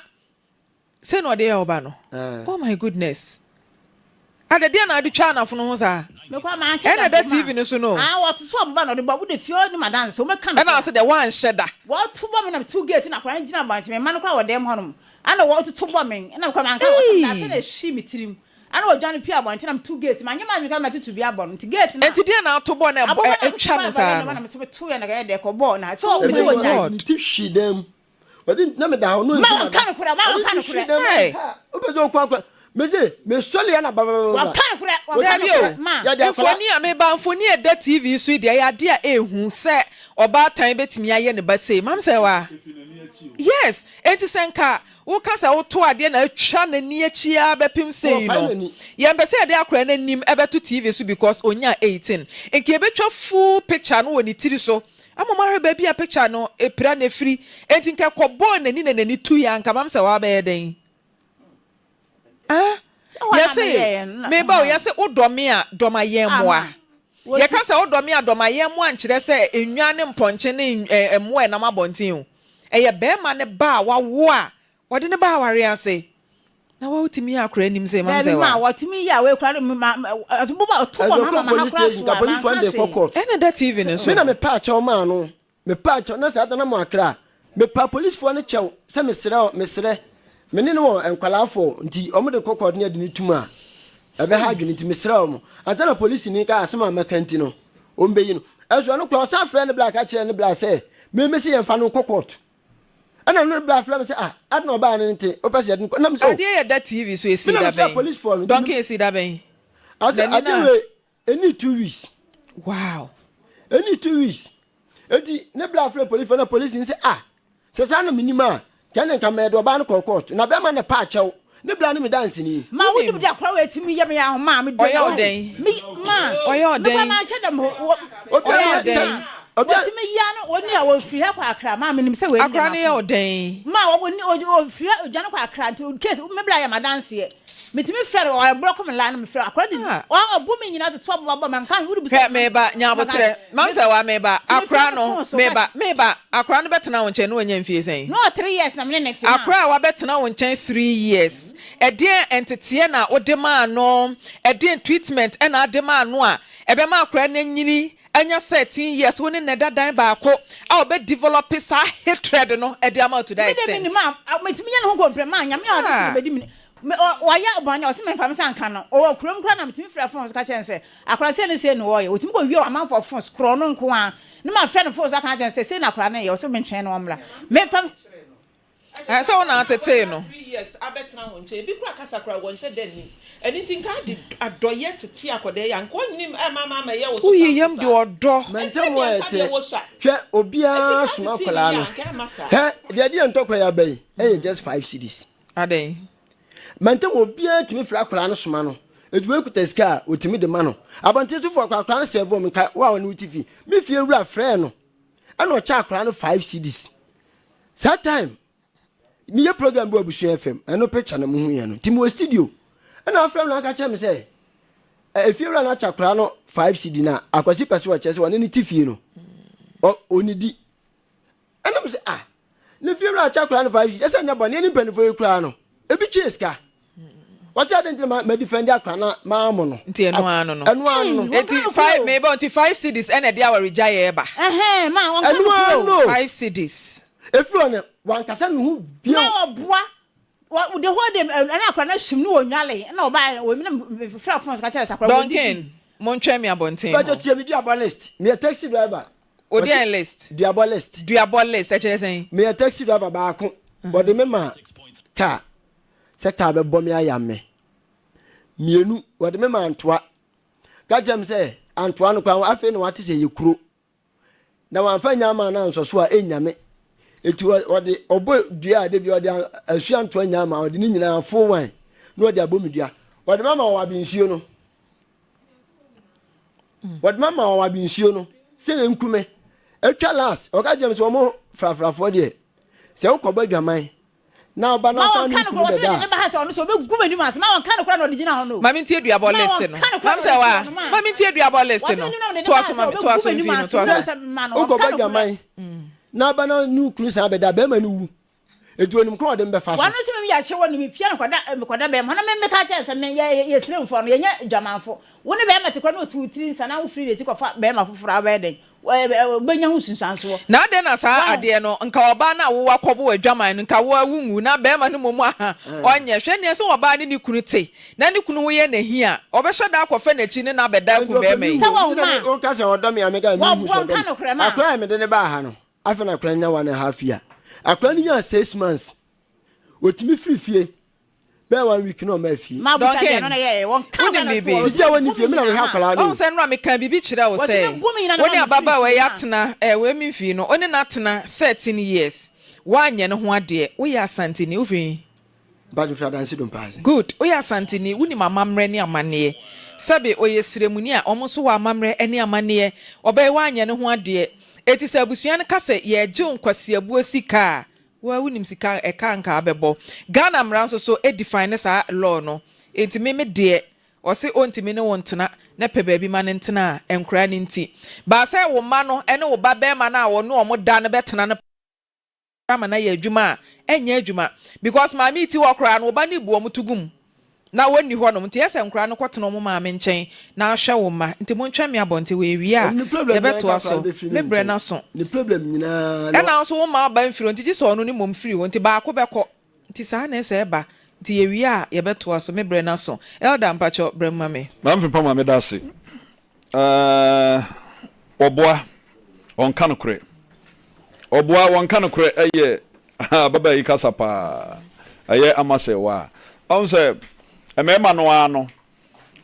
Sei na ɔde yɛ ɔba no oh my goodness ada deɛ na ade twaa n'afono ho saa ɛna ɛda TV no so no ɛna ɔse deɛ wanhyɛ da. Enti deɛ na ato bɔ na ɛtwa no saa no. Oh my God. Ɔde na meda hɔ no Ma wɔnka nokorɛ, ma wɔnka nokorɛ. Hey. Wopɛ sɛ wokɔ akɔ mese mesɔre yɛ na babababa. Wɔnka nokorɛ, wɔnka Dabi o, nokorɛ, ma. Yɛde akwadaa. Mfoni a meba mfoni a ɛda TV so yi deɛ ɛyɛ adeɛ a ɛhu sɛ ɔbaatan bɛtumi ayɛ ne ba sei. Mam sɛ wa? Yes, enti sɛ nka woka sɛ woto adeɛ na atwa n'ani akyi ara bɛpem sei Ɔpae no, n'ani. yɛmpɛ sɛ yɛde akwadaa no anim ɛbɛto TV so because ɔnyaa 18. Nka yɛbɛtwa full picture no wɔ ne tiri so Ama moahwɛ baabi a picture no pira no firi. Enti nka ɛkɔbɔɔ n'ani na n'ani tui a nka mam sɛ wabɛyɛ dɛn? Ah, yɛse meba o, yɛse wodɔ me a dɔ m'ayɛnmoa. Yɛka sɛ wodɔ me a dɔ m'ayɛnmoa nkyerɛ sɛ nnwan ne mpɔnkye ne mmoa a ɛnam abɔnten o. Ɛyɛ barima ne ba a wawo a Wɔde no baa awareɛ ase. Na wa wotumi yɛ akora anim sɛ mam Daabi sɛ ma wa. wɔtumi yɛ a wei kora de ma ɔto bɔ ɔto bɔ Ɛsɛ ma ɔkɔ ma ha police kora station so ka a police manka fund de kɔ hwee. court. Ɛna ɛda TV no Me so na no. mepaa kyɛw maa no mepaa kyɛw na saa da na mo akra mepaa police foɔ no kyɛw sɛ mesrɛ mesrɛ me ne no wɔ nkwadaa fɔ nti wɔn de kɔ court ne yɛde no tum a ɛbɛha adwene nti mesrɛ wɔn ansa na police ni ka asɛm a mɛka nti no wɔn bɛyi no ɛso ɛno koraa ɔsan frɛ ne bla ka kyerɛ ne bla sɛ me me se yɛmfa no nkɔ court. Ɛna no bra frɛ me sɛ ah ade na ɔbaa no nte wopɛ sɛ yɛde no kɔ na me sɛ oh Adeɛ yɛ da TV so me esi na da mesrɛ bɛn? policefoɔ no nti Duncan esi da bɛn? asɛ N'ani adeɛ na wei ɛni 2 weeks wow. ɛni 2 weeks enti ne bra frɛ policefoɔ na police ni sɛ ah sɛ saa na menim a kɛne nka mɛde ɔbaa no kɔɔ court na bɛrima ne pa akyɛw ne bra ne me danseni. Ma wo nim de akora wei tumi yɛ me ahoma a me dɔ Ɔyɛ wo dɛn? Me ma Ɔyɛ wo me kora dɛn? ma nhyɛ dɛm wɔ Ɔyɛ wo dɛn? Obi a wɔtumi yia no wɔni a wɔfiri ha kɔ akra ma menim sɛ wei ne Akora dɛm no yɛ afo wo dɛn? ma wɔni ɔfiri ha odwane kɔ akra nti case me bla yɛ madanseɛ metumi frɛ no ɔblɔko me line no mefrɛ akora de Ah. ɔbo me nyina toto aboba bɔ me nka wode Hwɛ meba nya aboterɛ mam sɛ wa meba tumi frɛ akora no no phone so ka meba meba akora no bɛtena wo nkyɛn na wanya mfie sɛn? na ɔ 3 years na mene ne te ma Akora a wabɛtena wo nkyɛn 3 years ɛdeɛn nteteɛ na wode maa no ɛdeɛn treatment ɛna ade maa no a ɛbɛma akora no anyini anya 13 years wo ne ne da dan baako a ɔbɛ develop saa hatred no ɛde ama wo to that me de extent. menim a metumi yɛ ne ho kɔmprɛ ma nyame a ɔde so Ah. bɛdi me ɔyɛ bɔne ɔse memfa me sa nka no ɔwɔ kurom koraa na metumi frɛ phone so ka kyerɛ no sɛ akora sei ne sei ne wɔyɛ ɔtumi kɔwie wɔ amanfoɔ phone so korɔ no nko a ne mafrɛ no phone so aka kyerɛ no sɛ sei na akora no yɛ ɔsɛ mentwɛn no ɔmmra memfa Ɛɛ sɛ wo na atetee no. Three years abɛtena wo nkyɛn, ebi koraa kasa koraa wɔnhyɛ da nnim. Ɛno nti nka ade adɔyɛ tete akwadaa yi a, nka ɔnnyini mma ama ammɛyɛ wo so Woyi tamfo yam de saa. ɔdɔ. Mfeɛ Mantam a mmiɛnsa ɛteɛ. deɛ wosua. Hwɛ Ɛnti obiara nka soma atetee no akwadaa yie no. a, nka ɛmma saa. Hwɛ deɛ ɛde yɛn ntɔkwa yi aba yi ɛyɛ just 5 cedis. Adɛn? Mantam obiara tumi frɛ akwadaa no soma no. Eti wei kuta sika a otumi de ma no. Abɔnten sofoɔ koraa akwadaa no sɛɛvo wɔn nka wo a ɔne wo te fie. Me fie wura frɛɛ no ɛna ɔkyɛ akwadaa no 5 cedis. Saa time meyɛ program bi wɔ Abusua FM ɛno picture na muhu yɛ no nti mewɔ studio ɛna afrɛ me na aka kyerɛ me sɛ efie wura no akyɛ akwadaa no 5 cedi na Akwasi pɛ so ɔkyerɛ sɛ ɔne ne te fie no ɔnidi. Ɛna me sɛ ah ne fie wura akyɛ akwadaa no 5 cedi ɛsɛ nyɛ bɔne ɛne mpanimfoɔ yi koraa no ebi kyee sika. Wɔte adi nti na ma defend akwadaa na maa mo no. Nti ɛno ano no. Ɛno ano no. Eti five meba nti 5 cedis ɛna ɛde awaregya yɛ ba. Ɛhɛn ma wɔnka Ɛno no kuro. ano no. 5 cedis. Efiri hɔ no wankasa ne ho bio. Ma ɔboa wɔ the whole day ɛna akwadaa no ahyim ne wɔnwale ɛna ɔbaa wɔ mi na mefrɛ phone so ka kyerɛ sɛ akwadaa wɔdidi. Duncan, montwɛn me abɔnten Bàtɛ hɔ. tie mi duabɔ list. Meyɛ taxi driver. Odi ɛn list. Duabɔ list. Duabɔ list ɛkyerɛ sɛn? Meyɛ taxi driver baako. Wɔde me ma car sɛ car bɛbɔ me ayam me. Mmienu wɔde me ma antoa. Ka kyerɛ me sɛ antoa no koraa afei na wate sɛ ɛyɛ kuro. Na wamfa nya ama no ansɔ so a ɛnya me. Eti wɔde ɔbɔ dua a de bi ɔde asu antoa nya ama ɔde ne nyinaa full wine na ɔde abɔ me dua. Wɔde ma ma wɔwabe nsuo no. Wɔde ma ma wɔwabe nsuo no sɛ ɛnku me. Atwa last ɔka kyerɛ me sɛ wɔn frafrafoɔ deɛ sɛ wokɔbɔ adwaman na ɔba na Ma ɔsan ne wɔnka no kunu korɔ wɔsɛ bɛda mede ne a ba ha sɛ ɔno sɛ ɔbɛgu m'anim ase ma wɔnka no korɔ na ɔde gyina hɔ no. Maame ntie duabɔ Ma list no. wɔnka no korɔ Maame na sɛ ɔde wa. gyina hɔ no ma. Maame ntie duabɔ list Wɔsɛ no. mene na ɔde ne Toa ba so ha sɛ ma me toa ɔbɛgu so m'anim mfii no ase toa sɛ so. sɛ ma no wokɔbɔ wɔnka no korɔ. adwaman na aba na ne kunu san bɛda a bɛrima no wu. Eti onim kwan a ɔde me bɛfa so. Wɔno sɛ meyɛ ahyɛ wɔ no mepia no kɔda mekɔda bɛrima hɔ na me meka kyerɛ sɛ me yɛ yɛ sirimfoɔ no yɛnyɛ dwamanfo. Wo ne bɛrima te kora na ɔtu wo tiri nsa na wofiri n'akyi kɔfa bɛrima foforɔ a wobɛyɛ dɛn? Wobɛnya ho nsunsuansoɔ. Na adɛn na saa Wahu? adeɛ no nka ɔbaa no a wo wakɔbo w'adwaman no nka wo a wo nwu na bɛrima no mmom aha ɔnyɛ hwɛ neɛ sɛ ɔbaa ne ne kunu te na ne kunu ho yɛ no ahi a ɔbɛhyɛ da akɔfa n'akyi ne no abɛda Nti akum ɔpɛ bɛrima me yi. wu. Sɛ wahu Nti na ma me woka sɛ ɔdɔ me a meka menhu wɔn sɛ ɔdɔ wɔnka me. nokorɛ ma. Akwadaa a mede no baa ha no afei na akwadaa no nya one and half year. Akwadaa no nyaa 6 months. Ɔtumi firi fie bɛyɛ one week na ɔmaa fie. Ma abusa deɛ Duncan, no na yɛɛ wɔnka wonim nokorɛ na biribi? ɔte Sisi a wɔtumi wɔnni bu fie me me na nyinaa mehwɛ ma. akwadaa no Wahu o. sɛ nnora mekaa biribi kyerɛɛ wo sɛ Wɔtumi bu me nyinaa na wo ne ma mefiri ababaawa fie yi ma. atena eh, wei me mfii no, wo ne no atena 13 years, woanyɛ ne ho adeɛ, woyɛ Asanteni, wofiri he? Mpakyɛ mefiri Adanse Dompaase. Good, woyɛ Asanteni, wonim amammerɛ ne amanneɛ. Sɛbe ɔyɛ Siremuni a, wɔn nso wɔ amammerɛ ne amanneɛ. Ɔbaa yi woanyɛ ne ho adeɛ. Enti sɛ abusua no ka sɛ yɛregye wo nkwasiabuo sika a, wo ara wonim sika a ɛka a nka abɛbɔ. Ghana mmara nso so define saa law no. Enti me me deɛ, ɔse ɔntumi ne wo ntena na pɛ baabi ma no ntena a, nkoraa no nti. Baa sɛ wo mma no ne wo ba barima no a ɔne wɔn da no bɛtena no ama no ayɛ adwuma a, ɛnyɛ adwuma. Because maame yi te hɔ koraa no, wo ba no bu wɔn to gu mu na wɔnni hɔnom. Nti ɛyɛ sɛ nkoraa no kɔtena wɔn maame nkyɛn na ahwɛ wo mma. Nti montwɛn me abɔnten hɔ, yɛwie a, Ɔno ne problem nyinaa sɛ yɛbɛtoa akwadaa so. no bɛfiri ne Me berɛ nkyɛn. no aso. Ne problem nyinaa na Ɛna wo nso womma wo ba mfiri hɔ, nti gye sɛ ɔno ne mmom firi hɔ. Nti baako bɛkɔ. Nti saa na ɛsɛ ɛba. Nti yɛwie a, yɛbɛtoa so. Me berɛ no aso. Elder, mpakyɛw, bra mu ma me. Maame Frimpong ma meda ase. Ɛɛ ɔboa ɔnka nokorɛ. Ɔboa wɔnka nokorɛ ɛyɛ ababaa yi kasa paa. Ɛyɛ ama sɛ waa. Ɔn sɛ mmarima no ara no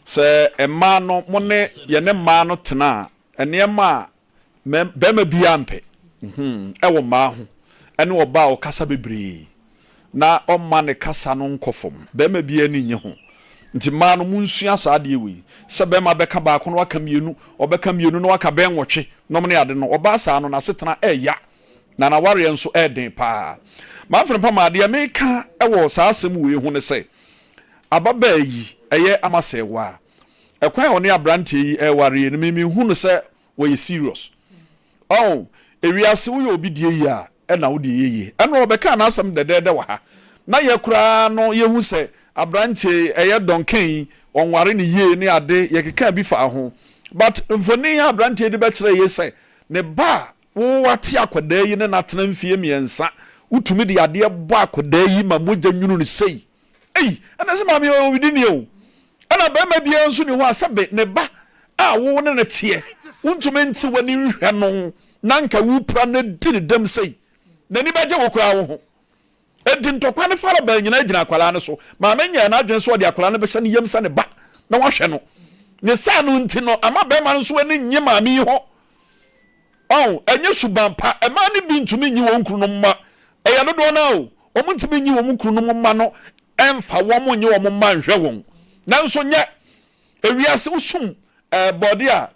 sɛ mmaa no mo ne yɛne mmaa no tena a nneɛma a Mɛ bɛrima biara mpɛ wɔ mmaa ho ne ɔbaa a ɔkasa bebree na ɔmma ne kasa no nkɔ fam. Bɛrima biara ani nnye ho. Nti mmaa no monsua saa adeɛ wei. Sɛ bɛrima bɛka baako na waka mmienu, ɔbɛka mmienu na waka bɛyɛ nwɔtwe nom ne ade no, ɔbaa saa no n'asetena ɛɛya na n'awareɛ nso ɛɛden paa. M'afene pa maa deɛ meka wɔ saa asɛm wei ho ne sɛ, ababaa yi ɛyɛ amasɛɛwaa. Ɛkwan a ɔne abranteɛ yi ɛɛwareɛ no me menhu no sɛ Wɔyɛ serious. Ɔho, ewiase woyɛ obi deɛ yie a, ɛna wo deɛ yɛ yie. Ɛno ɔbɛkaa n'asɛm dɛdɛɛdɛ wɔ ha. Na yɛ koraa no yɛhu sɛ abranteɛ yi, ɛyɛ Duncan yi, ɔnware no yie ne ade, yɛkekaa bi faa ho. But mfonin a abranteɛ yi de bɛkyerɛɛ yɛ sɛ, ne ba a wo wate akwadaa yi ne no atena mfie mmiɛnsa, wotumi de adeɛ bɔ akwadaa yi ma mogya nwunu no sei. Ei, ɛna sɛ maame ɔyɛ owudini o. Ɛna barima biara nso ni hɔ a sɛbe ne ba a wo ne no teɛ, wontumi nte w'ani nhwɛ no na nka wopira no adi ne dɛm sei. N'ani bɛgye wo koraa wo ho. Enti ntɔkwa ne farabaa nyinaa gyina akwadaa no so. Maame nyɛɛ n'adwene sɛ ɔde akwadaa no bɛhyɛ ne yam sɛ ne ba na wahwɛ no. Ne saa no nti no, ama barima no nso ani nnye maame yi ho. Ɔn, ɛnyɛ suban pa. Mmaa no bi ntumi nyi wɔn kununom mma. Ɛyɛ dodoɔ no ara o. Wɔntumi nyi wɔn kununom mma no mfa wɔn nye wɔn mma nhwɛ wɔn. Nanso nyɛ ewiase wosum ɛɛ bɔɔde a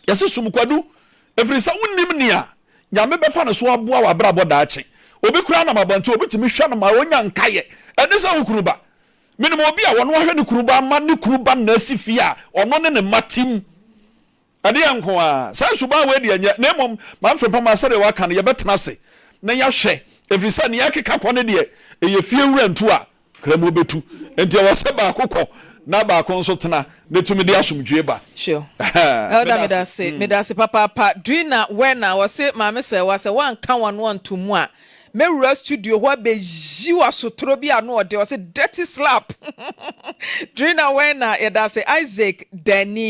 yɛse sum kwadu ɛfiri sɛ wonnim nea Nyame bɛfa no so aboa w'abrabɔ daakye. Obi koraa nam abɔnten obi tumi hwɛ no ma onya nkaeɛ. Ɛne sɛ wo kunu ba. Menim obi a ɔno ahwɛ ne kunu ba ama ne kunu ba na asi fie a ɔno ne ne mma tim. Ɛdeɛn nko ara? Saa suban wei deɛ nyɛ, na mmom ma mfrempam a sɛdeɛ wɔaka no, yɛbɛtena ase na yɛahwɛ, ɛfiri sɛ nea ɛkeka kɔ no deɛ, ɛyɛ fie wura ntu a kramoɔ bɛtu. Enti ɛwɔ sɛ baako kɔ na baako nso tena na ɛtumi de asomdwoeɛ ba. Sure. Elder Meda ase. medase, medase papaapa. Drina Werner ɔse Maame Sɛwa sɛ woanka w'ano anto mu a mɛwura studio hɔ abɛyi wo asotorɔ bi ano ɔde ɔse dirty slap. Drina Werner yɛdase. Isaac Dani.